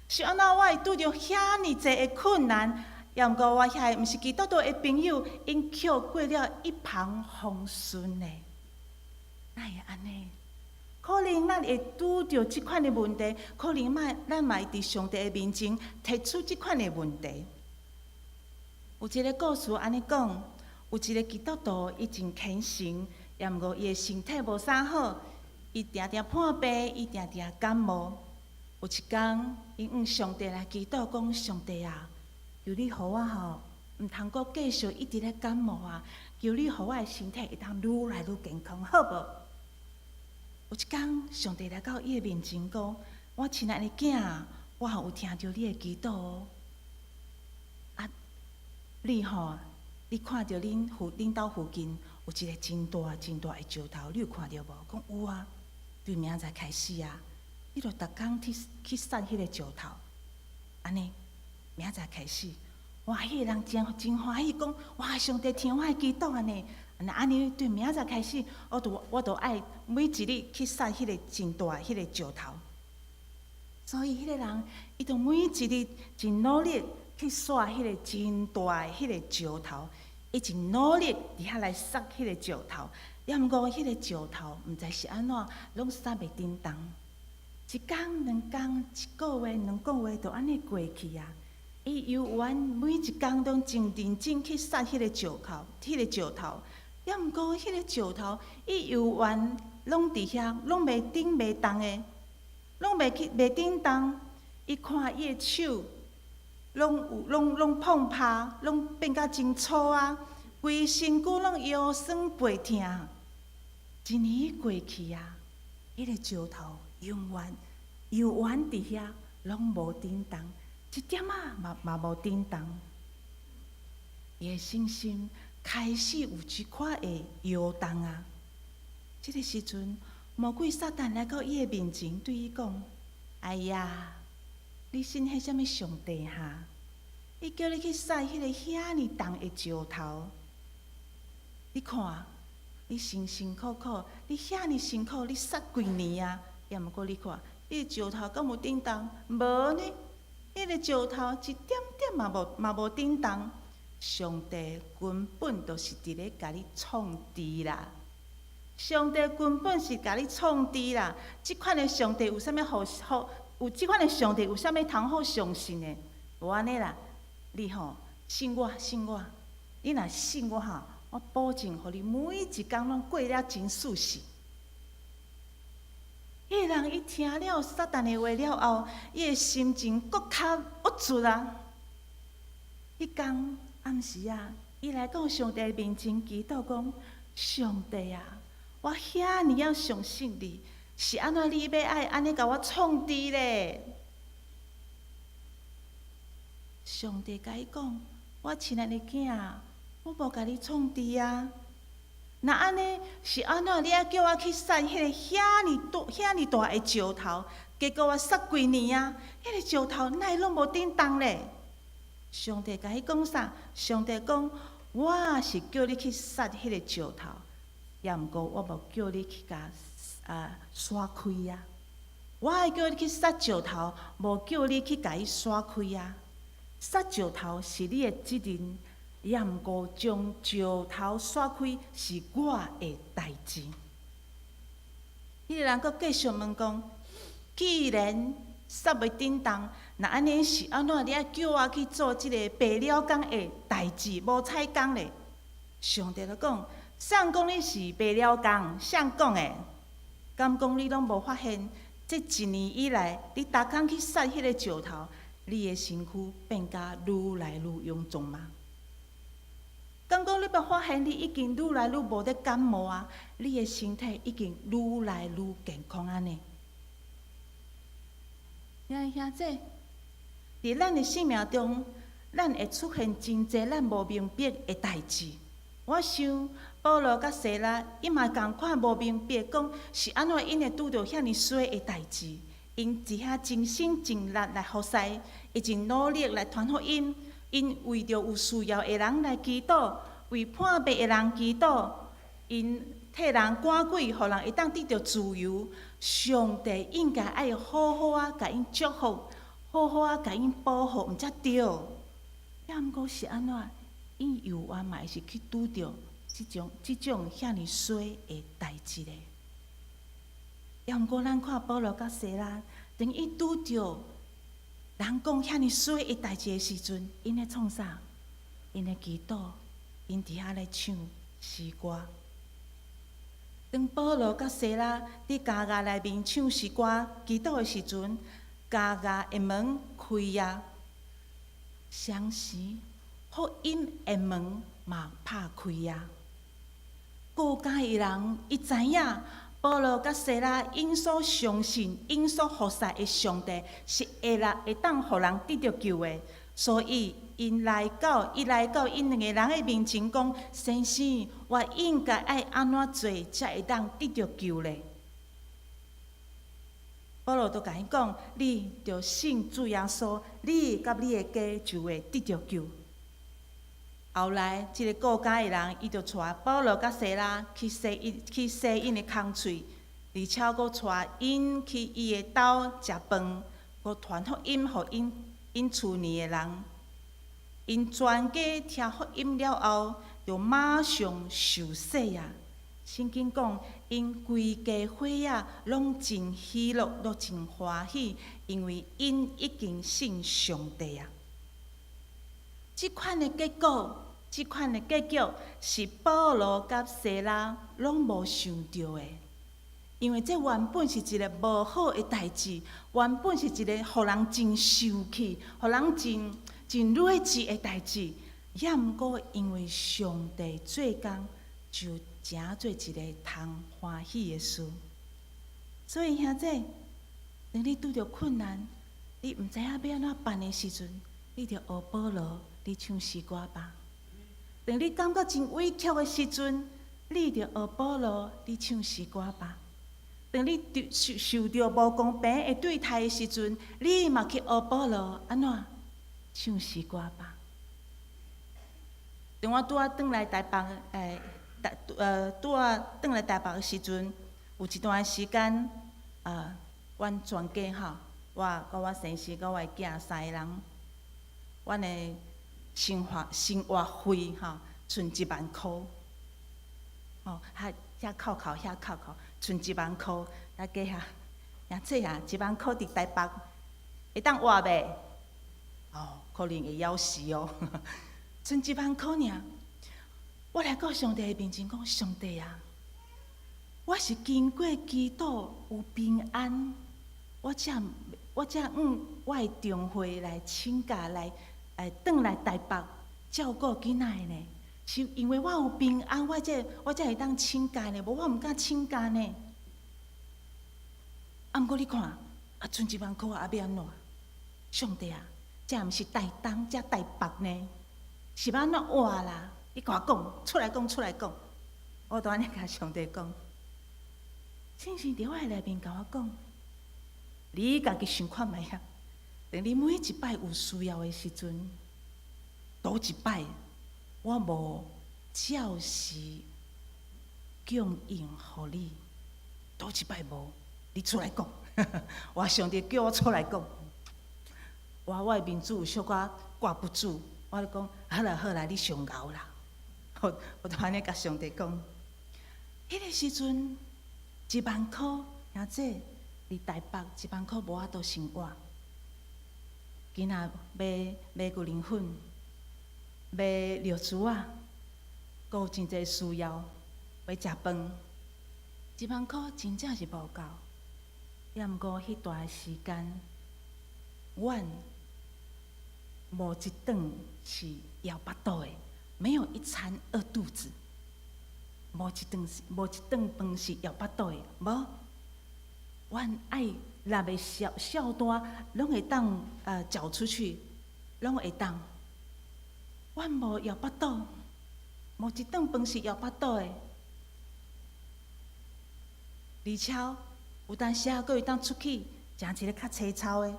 是按怎？我會拄著遐爾濟的困難，猶毋過我遐個毋是基督徒的朋友，𪜶卻過了一帆風順的。哪會按呢？可能咱會拄著這款的問題，可能嘛，咱嘛會佇上帝的面前提出這款的問題。有一个故事按呢講，有一個基督徒，伊真虔誠，猶毋過伊的身體無啥好，伊定定破病，伊定定感冒。有一工，伊向上帝來祈禱，講：上帝啊，求你予我吼，毋通閣繼續一直咧感冒啊！求你予我的身體會當愈來愈健康，好無？有一工，上帝來到伊的面前講：我親愛的囝，我有聽著你的祈禱哦。啊，你吼，你看著恁兜附近有一個真大真大的石頭，你有看著無？講有啊。對明仔載開始啊，你著逐工去掃彼个石頭，按呢，明仔載開始，哇！彼个人真真歡喜，講哇！上帝聽我的祈禱按呢，按呢對明仔載開始，我著愛每一日去掃彼个真大彼个石頭。所以彼个人，伊就每一日真努力去掃彼个真大彼个石頭，伊真努力佇遐來掃彼个石頭。猶毋過彼個石頭，毋知是按怎，攏掃袂振動。一工、兩工、一個月、兩個月，就按呢過去啊。伊猶原每一工攏真認真去掃彼個石頭，彼個石頭。猶毋過彼個石頭，伊猶原攏佇遐，攏袂振袂動的，攏袂去袂振動。伊看伊的手，攏有攏膨拍，攏變甲真粗啊，規身軀攏腰酸背疼。一年過去啊，彼個石頭永遠猶原佇遐，攏無振動，一點仔嘛無振動。伊的信心開始有一寡的搖動啊。這個時陣，魔鬼撒旦來到伊的面前，對伊講：哎呀，你信彼啥物上帝哈？伊叫你去掃彼個遐爾重的石頭，你看，你辛辛苦苦，你遐爾辛苦，你掃幾年啊？猶毋過你看，彼個石頭敢有振動？無呢，彼個石頭一點點嘛無振動。上帝根本就是佇咧共你創治啦！上帝根本是共你創治啦！這款的上帝有啥物好好？有這款的上帝有啥物通好相信的？無按呢啦！你吼信我，信我，你若信我吼，我保證予你每一工攏過了真舒適。彼個人伊聽了撒旦的話了後，伊的心情閣較鬱卒啊！彼工暗時啊，伊來到上帝面前祈禱講：上帝啊，我遐爾仔相信你，是按怎你欲愛按呢共我創治咧？上帝共伊講：我親愛的囝，我無共你創治啊！若按呢是按怎你愛叫我去殺彼个遐爾大、遐爾大的石頭？結果我殺幾年啊，彼個石頭哪會攏無振動咧？上帝共伊講啥？上帝講：我是叫你去殺彼個石頭，也毋過我無叫你去共徙開啊！我愛叫你去殺石頭，無叫你去共伊徙開啊！殺石頭是你的責任，也毋過將石頭徙開是我的代誌。彼個人閣繼續問講：既然殺袂振動，若按呢是按怎你愛叫我去做這个白了工的代誌，無彩工咧？上帝就講：誰講你是白了工？誰講的？敢講你攏無發現，這一年以來，你逐工去殺彼个石頭，你的身軀變甲愈來愈臃腫嗎？敢講你無發現，你已經愈來愈無咧感冒啊？你的身體已經愈來愈健康按呢？兄弟兄姊，佇咱的生命中，咱會出現真濟咱無明白的代誌。我想保羅佮西拉，伊嘛仝款無明白，講是按怎𪜶會拄著遐爾衰的代誌。𪜶佇遐盡心盡力來服侍，伊真努力來傳福音，𪜶為著有需要的人來祈禱，為破病的人祈禱，𪜶替人趕鬼，予人會當得著自由。上帝應該愛好好仔共𪜶祝福，好好仔共𪜶保護，毋才對。也毋過是按怎，𪜶猶原嘛會是去拄著這種遐爾衰的代誌咧。也毋過咱看保羅佮西拉，當伊拄著人講遐爾衰的代誌的時陣，𪜶咧創啥？𪜶咧祈禱，𪜶佇遐咧唱詩歌。當保羅佮西拉佇監獄內面唱詩歌、祈禱的時陣，監獄的門開啊，同時福音的門嘛拍開啊。告監的人伊知影保羅佮西拉𪜶所相信、𪜶所服侍的上帝是會來會當予人得著救的，所以伊來到𪜶兩个人的面前講：先生，我應該愛按怎做才會當得著救咧？保羅就共伊講：你著信主耶穌，你佮你的家就會得著救。後來，這个告監的人，伊就帶保羅佮西拉去洗𪜶的空喙，而且閣帶𪜶去伊的兜食飯，閣傳福音予𪜶厝內的人。𪜶全家聽福音了後，就馬上受洗啊！聖經講，𪜶規家伙仔攏真喜樂，攏真歡喜，因為𪜶已經信上帝啊！這款的結果，這款的結局是保羅佮西拉攏無想著的，因為這原本是一个無好的代誌，原本是一个予人真生氣、予人真真睿智的代誌，也毋過因為上帝做工，就成做一个通歡喜的事。所以兄弟，當你拄著困難，你毋知影欲按怎辦的時陣，你就學保羅，你唱詩歌吧。當你感覺真委屈的時陣，你就學保羅，你唱詩歌吧。當你受著無公平的對待的時陣，你嘛去學保羅，按怎唱詩歌吧。當我拄仔轉來台北，拄仔轉來台北的時陣，有一段時間，啊，阮全家吼，我佮我先生佮我的囝三个人，阮的生活費吼，賰1萬箍，吼，遐扣扣遐扣扣，賰一萬箍，來計下，誠濟啊，一萬箍佇台北會當活袂？哦，可能會枵死哦。賰一萬箍爾，我來到上帝的面前講：上帝啊，我是經過祈禱有平安，我才向我的長會來請假來，轉來台北照顧囡仔的呢。是因為我有平安，我才會當請假呢，無我毋敢請假呢。啊，毋過你看，啊，賰一萬箍啊，欲按怎？上帝啊，這毋是台東，這台北呢，是欲按怎活啦？你共我講，出來講，出來講。我就按呢共上帝講，聖神佇我的內面共我講，你家己想看覓啊？當你每一擺有需要的時陣，佗一擺我無照時供應予你，佗一擺無，你出來講。我上帝叫我出來講，我的面子有小可掛不住，我就講好啦好啦，你上𠢕啦。我就按呢共上帝講，彼個時陣一萬箍，兄姊佇台北一萬箍無法度生活。囡仔買買牛奶粉，買尿苴仔，閣有真濟需要，欲食飯，一萬箍真正是無夠。也毋過彼段時間，阮無一頓是枵腹肚的，沒有一餐餓肚子，無一頓飯是枵腹肚的，無。阮愛納的數數單，攏會當繳出去，攏會當。阮無枵腹肚，無一頓飯是枵腹肚的。而且有當時仔閣會當出去食一个較凄臭的，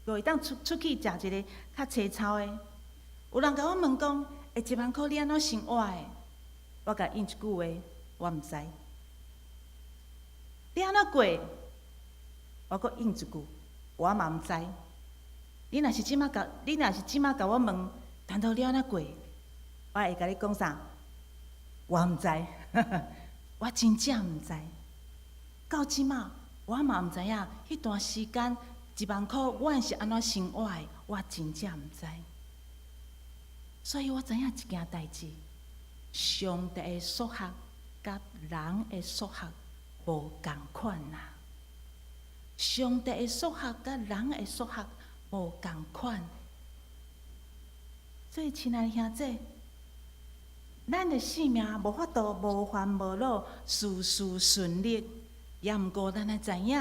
閣會當出去食一个較凄臭的。有人共我問講：欸，一萬箍你按怎生活的？我共應一句話，我毋知。你按怎過？我閣應一句，我嘛毋知。你若是這馬共我問，傳道你按怎過？我會共你講啥？我毋知，我真正毋知。到這馬，我嘛毋知影，彼段時間一萬箍，阮是按怎生活的？我真正毋知。所以我知影一件代誌：上帝的數學佮人的數學無仝款啊！上帝的數學佮人的數學無仝款。所以，親愛的兄姊，咱的生命無法度無煩無惱，事事順利。也毋過，咱愛知影，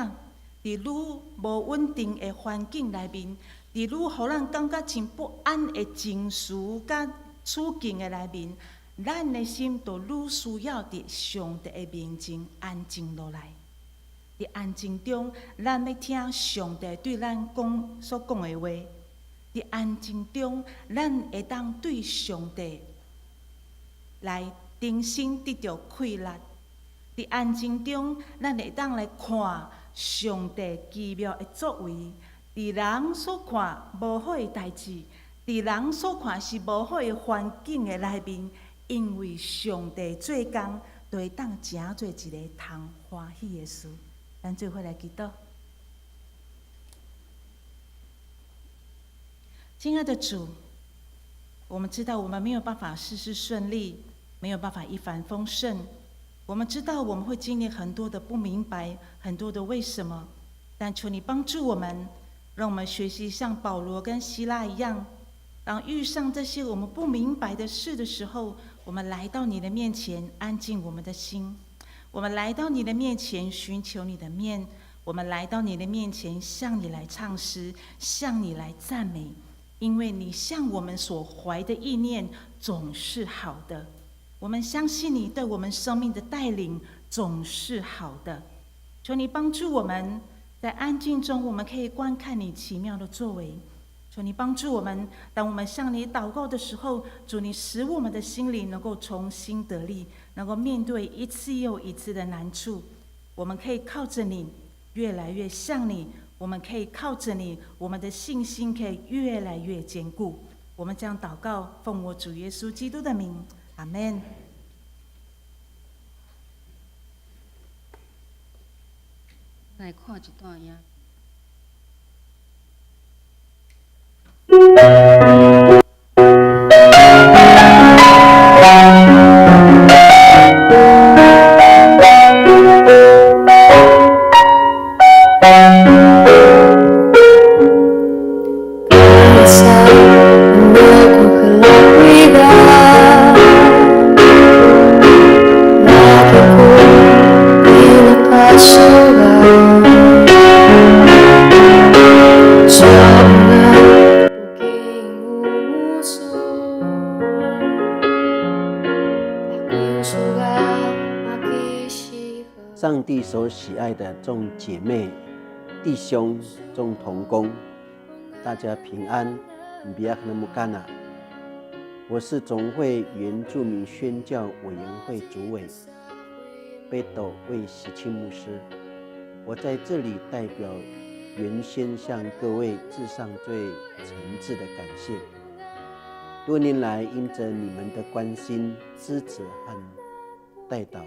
佇愈無穩定的環境內面，佇愈予咱感覺真不安的情緒佮處境的內面，咱的心就愈需要佇上帝的面前安靜落來。佇安靜中，咱欲聽上帝對咱講所講的話。佇安靜中，咱會當對上帝來重新得著氣力。佇安靜中，咱會當來看上帝奇妙的作為。佇人所看無好的代誌，佇人所看是無好的環境的內面，因為上帝做工，就會當成做一个通歡喜的事。咱做伙來祈禱。親愛的主，我們知道我們沒有辦法事事順利，沒有辦法一帆風順。我們知道我們會經歷很多的不明白，很多的為什麼，但求你幫助我們，讓我們學習像保羅跟西拉一樣，當遇上這些我們不明白的事的時候，我們來到你的面前，安靜我們的心；我們來到你的面前，尋求你的面；我們來到你的面前，向你來唱詩，向你來讚美，因為你向我們所懷的意念總是好的。我們相信你對我們生命的帶領總是好的。求你幫助我們，在安靜中，我們可以觀看你奇妙的作為。求你幫助我們，當我們向你禱告的時候，主你使我們的心靈能夠重新得力，能夠面對一次又一次的難處。我們可以靠着你，越來越像你；我們可以靠着你，我們的信心可以越來越堅固。我們這樣禱告，奉我主耶穌基督的名，阿門。來看一段影。 Casa, me coge la vida. 帝所喜愛的眾姐妹、弟兄、眾同工，大家平安。比亞克木干納，我是總會原住民宣教委員會主委貝斗魏喜慶牧師。我在這裡代表原先向各位致上最誠摯的感謝。多年來，因著你們的關心、支持和代禱，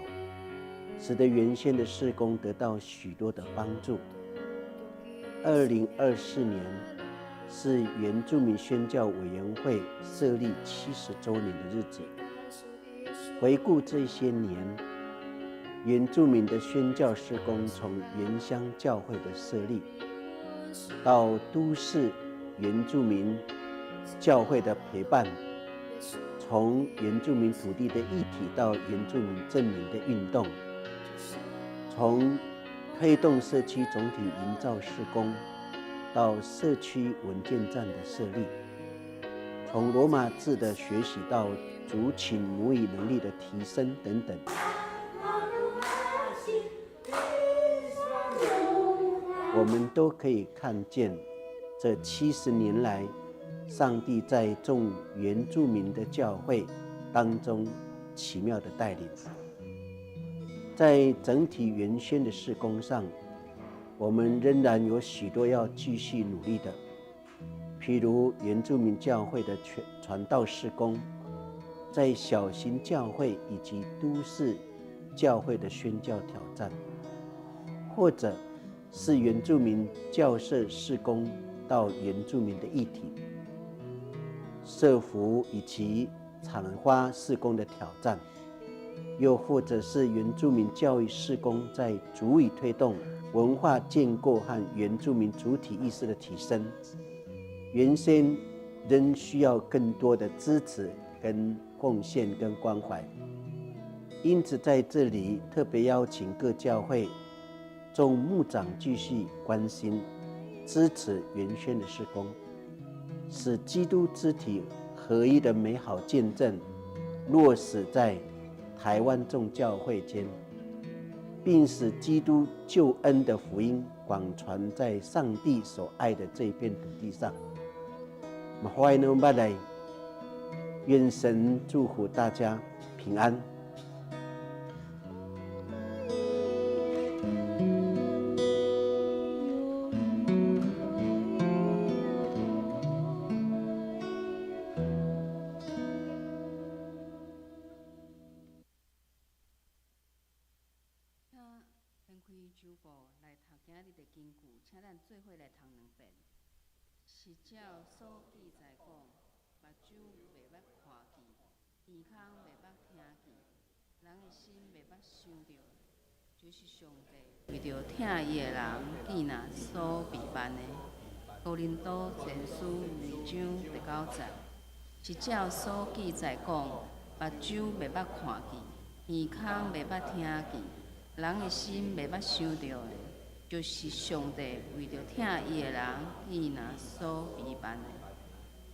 使得原先的事工得到許多的幫助。2024年是原住民宣教委員會設立70週年的日子。回顧這些年，原住民的宣教事工從原鄉教會的設立，到都市原住民教會的陪伴，從原住民土地的議題到原住民正名的運動，從推動社區總體營造事工，到社區文件站的設立，從羅馬字的學習到族群母語能力的提升等等，我們都可以看見這70年來，上帝在眾原住民的教會當中奇妙的帶領。在整體原宣的事工上，我們仍然有許多要繼續努力的，譬如原住民教會的傳道事工，在小型教會以及都市教會的宣教挑戰，或者是原住民教社事工到原住民的議題，社福以及產發事工的挑戰，又或者是原住民教育事工在足以推動文化建構和原住民主體意識的提升，原先仍需要更多的支持、跟貢獻、跟關懷。因此，在這裡特別邀請各教會眾牧長繼續關心、支持原宣的事工，使基督肢體合一的美好見證落實在台灣眾教會間，並使基督救恩的福音廣傳在上帝所愛的這片土地上。歡迎來，願神祝福大家平安。翻開周報來讀今日的經句，請咱做伙來讀兩遍。是照所記載講，目睭袂捌看見，耳孔袂捌聽見，人的心袂捌想著，就是上帝為著疼伊的人，囝若所備辦的。哥林多前書二章第九節。是照所記載講，目睭袂捌看見，耳孔袂捌聽見，人的心袂捌想著的，就是上帝為著疼伊的人，囝若所備辦的。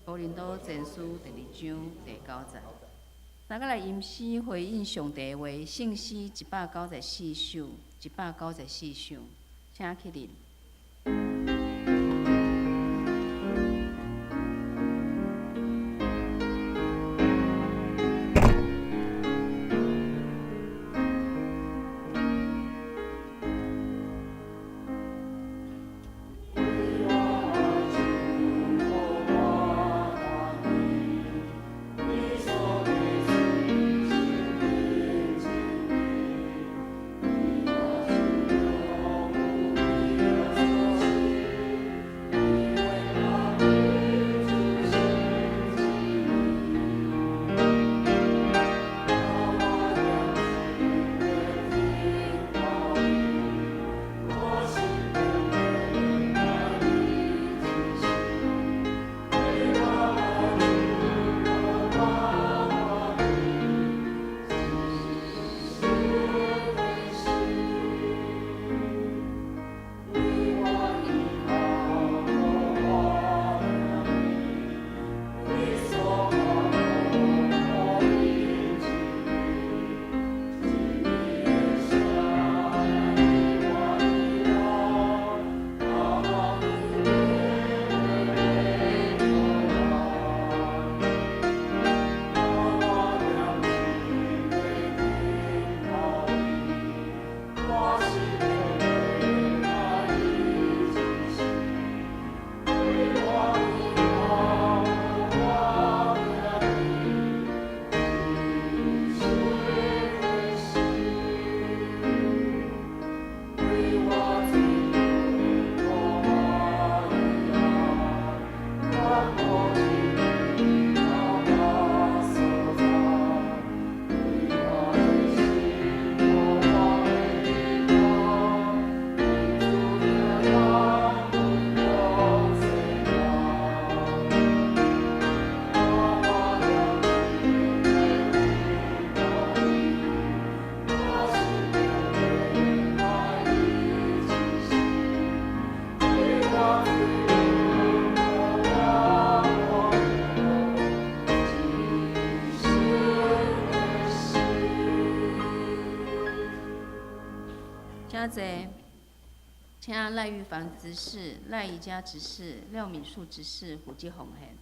哥林多前書第二章第九節。大家來吟詩回應上帝的話，聖詩194首，194首，請起立。坐，請賴玉凡執事、賴宜佳執事、廖敏樹執事負責奉獻。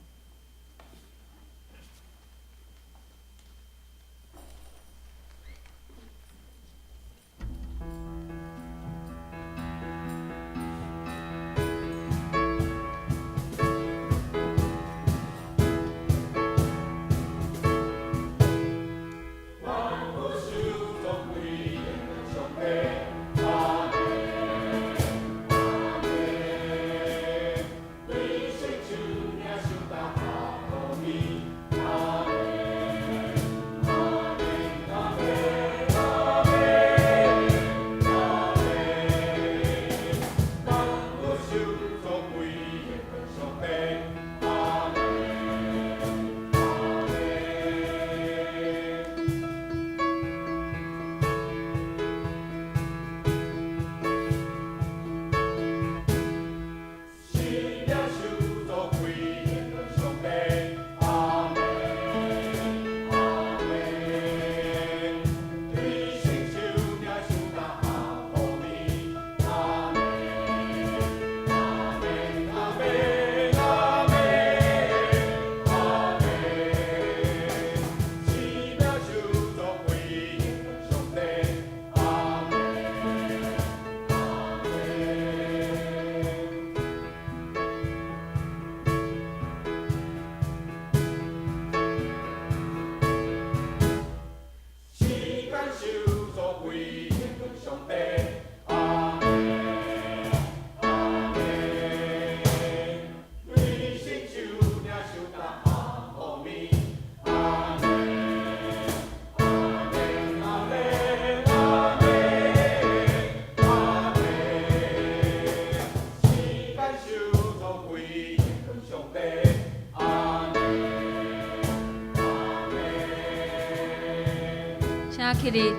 請起立。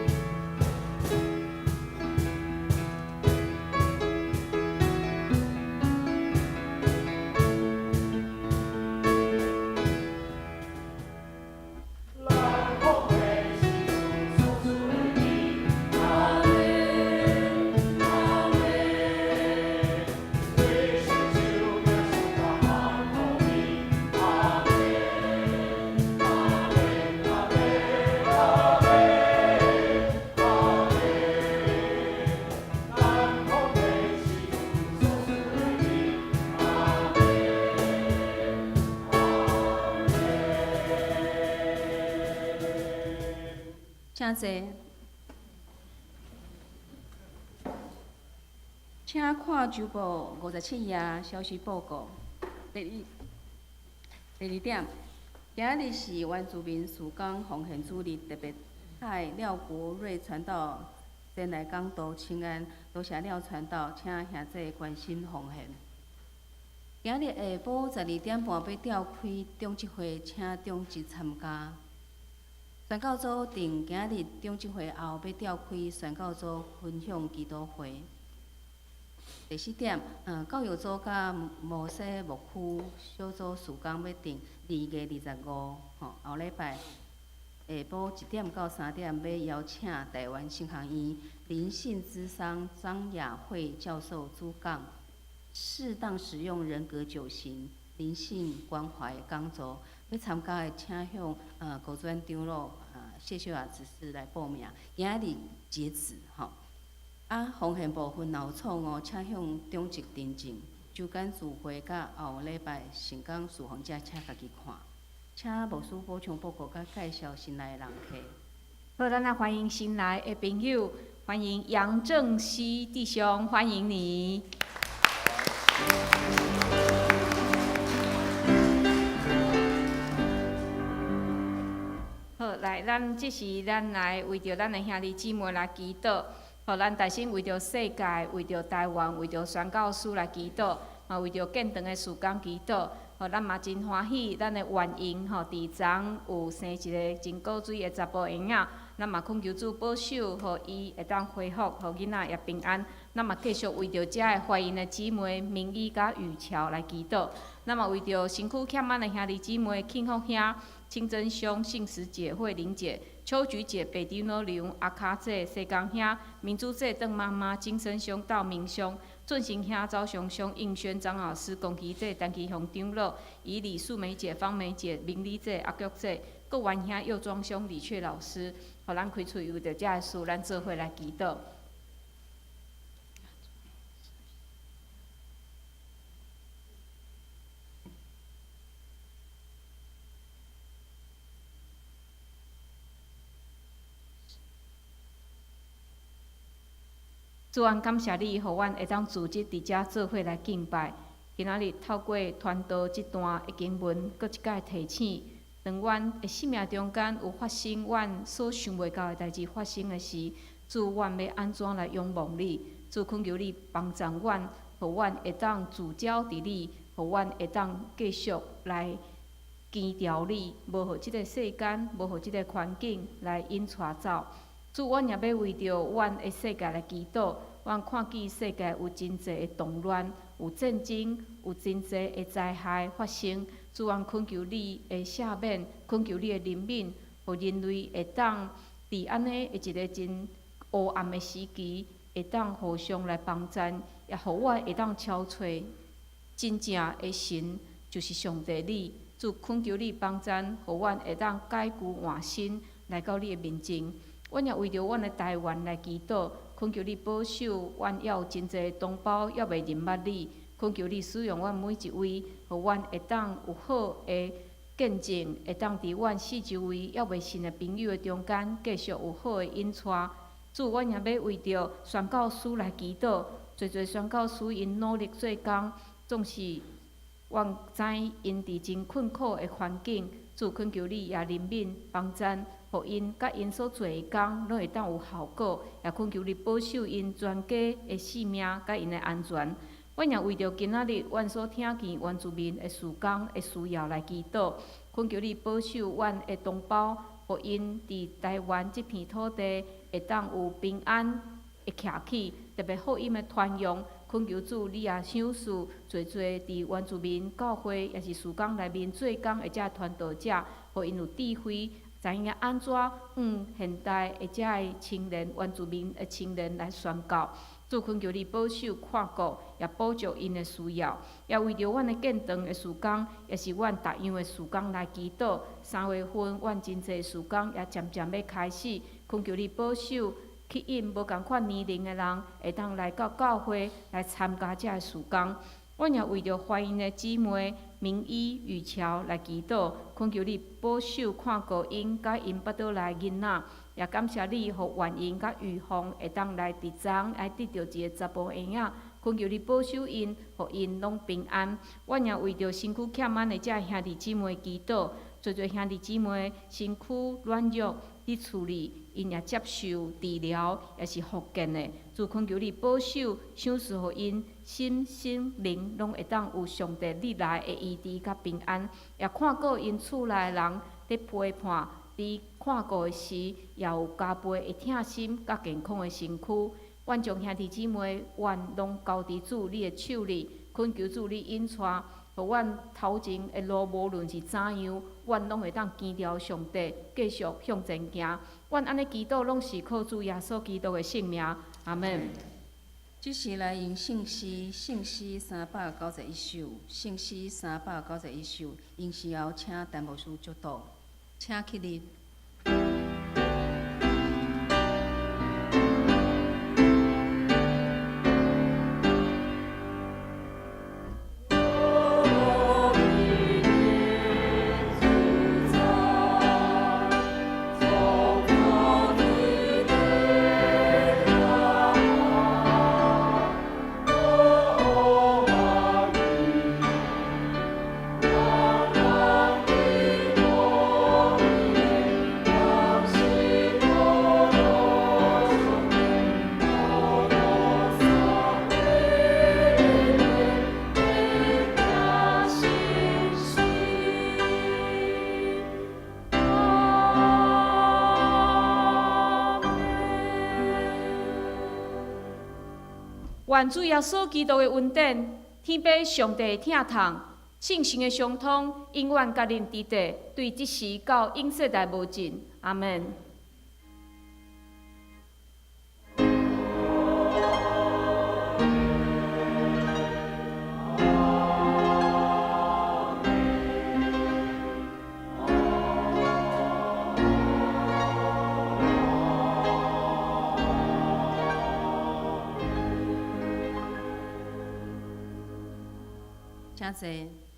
請坐。請看週報57頁消息報告。第二點，今日是原住民事工奉獻主日，特別派廖國瑞傳道前來講道請安，多謝廖傳道，請兄弟關心奉獻。今日下晡12點半欲召開長執會，請長執參加。宣教組定今日長執會後欲召開宣教組分享祈禱會。第四點，教育組佮摩西牧區小組事工欲定2月25，吼，後禮拜下晡1點到3點，欲邀請臺灣神學院靈性諮商張雅慧教授主講，適當使用人格九型靈性關懷講座。欲參加的，請向高專長老謝秀雅執事來報名，今仔日截止吼。啊，奉獻部分若有錯誤，請向長執訂正。周間聚會佮後禮拜聖工事奉者，請家己看。請牧師補充報告佮介紹新來的人客。好，咱來歡迎新來的朋友，歡迎楊正熙弟兄，歡迎你。好，來，咱這時咱來為著咱的兄弟姊妹來祈禱。好，咱大聲為著世界、為著台灣、為著宣教師來祈禱，嘛為著建堂的事工祈禱。好，咱嘛真歡喜，咱的元英吼，佇昨有生一个真古錐的查埔嬰仔，咱嘛懇求主保守，予伊會當恢復，予囡仔也平安。咱嘛繼續為著遮个懷孕的姊妹明伊佮雨喬來祈禱。咱嘛為著身軀欠安的兄弟姊妹慶福兄、清真兄、信實姐、慧玲姐、秋菊姐、北丁老刘、阿卡姐、西江兄、明珠姐、邓妈妈、金生兄、道明兄、俊成兄、赵雄兄、应轩张老师、龚奇姐、陈其雄长老、以李素梅姐、方梅姐、明丽姐、阿菊姐、郭元兄、右庄兄、李雀老师，予咱开喙为著这个事，咱做伙来祈祷。主啊，感谢你，予阮会当组织伫遮做伙来敬拜。今仔日透过传道这段的经文，阁一摆提醒，当阮的生命中间有发生阮所想袂到的代志发生的时，主，阮欲按怎来仰望你？主，恳求你帮助阮，予阮会当聚焦伫你，予阮会当继续来坚牢你，无予这个世间，无予这个环境来引带走。主，阮也欲为著阮的世界来祈祷。阮看见世界有真济的动乱，有战争，有真济的灾害发生。主，阮恳求你的赦免，恳求你的怜悯，予人类会当伫按呢的一个真黑暗的时期，会当互相来帮赞，也予阮会当超揣真正的神，就是上帝你。主，恳求你帮赞，予阮会当改旧换新，来到你的面前。阮也为著阮的台湾来祈祷，恳求你保守阮，犹有真济同胞犹未认捌你，恳求你使用阮每一位，予阮会当有好的见证，会当伫阮四周围犹未信的朋友的中间，继续有好的引带。主，阮也欲为著宣教师来祈祷，济济宣教师𪜶努力做工，总是阮知𪜶伫真困苦的环境，主，恳求你也怜悯帮赞，予𪜶佮𪜶所做的工拢会当有效果，也恳求你保守𪜶全家的性命佮𪜶的安全。阮也为著今仔日阮所听见原住民的事工的需要来祈祷，恳求你保守阮的同胞，予𪜶伫台湾这片土地会当有平安的徛起，特别福音的传扬。恳求主，你也赏赐济济伫原住民教会，抑是事工内面做工的这传道者，予𪜶有智慧，知影按怎向现代的这个青年原住民的青年来宣教。主，恳求你保守看顾，也补足𪜶的需要，也为著阮的建堂的事工，抑是阮逐样的事工来祈祷。3月份，阮真济事工也渐渐欲开始，恳求你保守，吸引无仝款年龄的人，会当来到教会来参加这个事工。阮也为著怀孕的姊妹明医雨乔来祈祷，恳求你保守看顾𪜶佮𪜶腹肚内囡仔，也感谢你，予婉英佮玉凤会当来伫昨来得著一个查埔婴仔，恳求你保守𪜶，予𪜶拢平安。阮也为著身躯欠安的这兄弟姊妹祈祷，济济兄弟姊妹身躯软弱，伫厝里，𪜶也接受治疗，抑是复健的。主，恳求你保守，赏赐予𪜶身心灵拢会当有上帝你来的医治佮平安，也看顾𪜶厝内人伫陪伴、伫看顾的时，也有加倍的疼心佮健康的身躯。阮将兄弟姊妹，阮拢交伫主你的手里，恳求主你引带，予阮头前的路无论是怎样，阮拢会当坚牢上帝，继续向前行。阮按呢祈祷，拢是靠主耶稣基督的圣名。阿门。这时来用圣诗，圣诗391首，圣诗391首，用时后请陈牧师祝祷，请起立。愿主耶稣基督的恩典、天父上帝的疼痛、圣神的相通，永远佮恁伫伫，对这时到永世代无尽。阿门。請坐。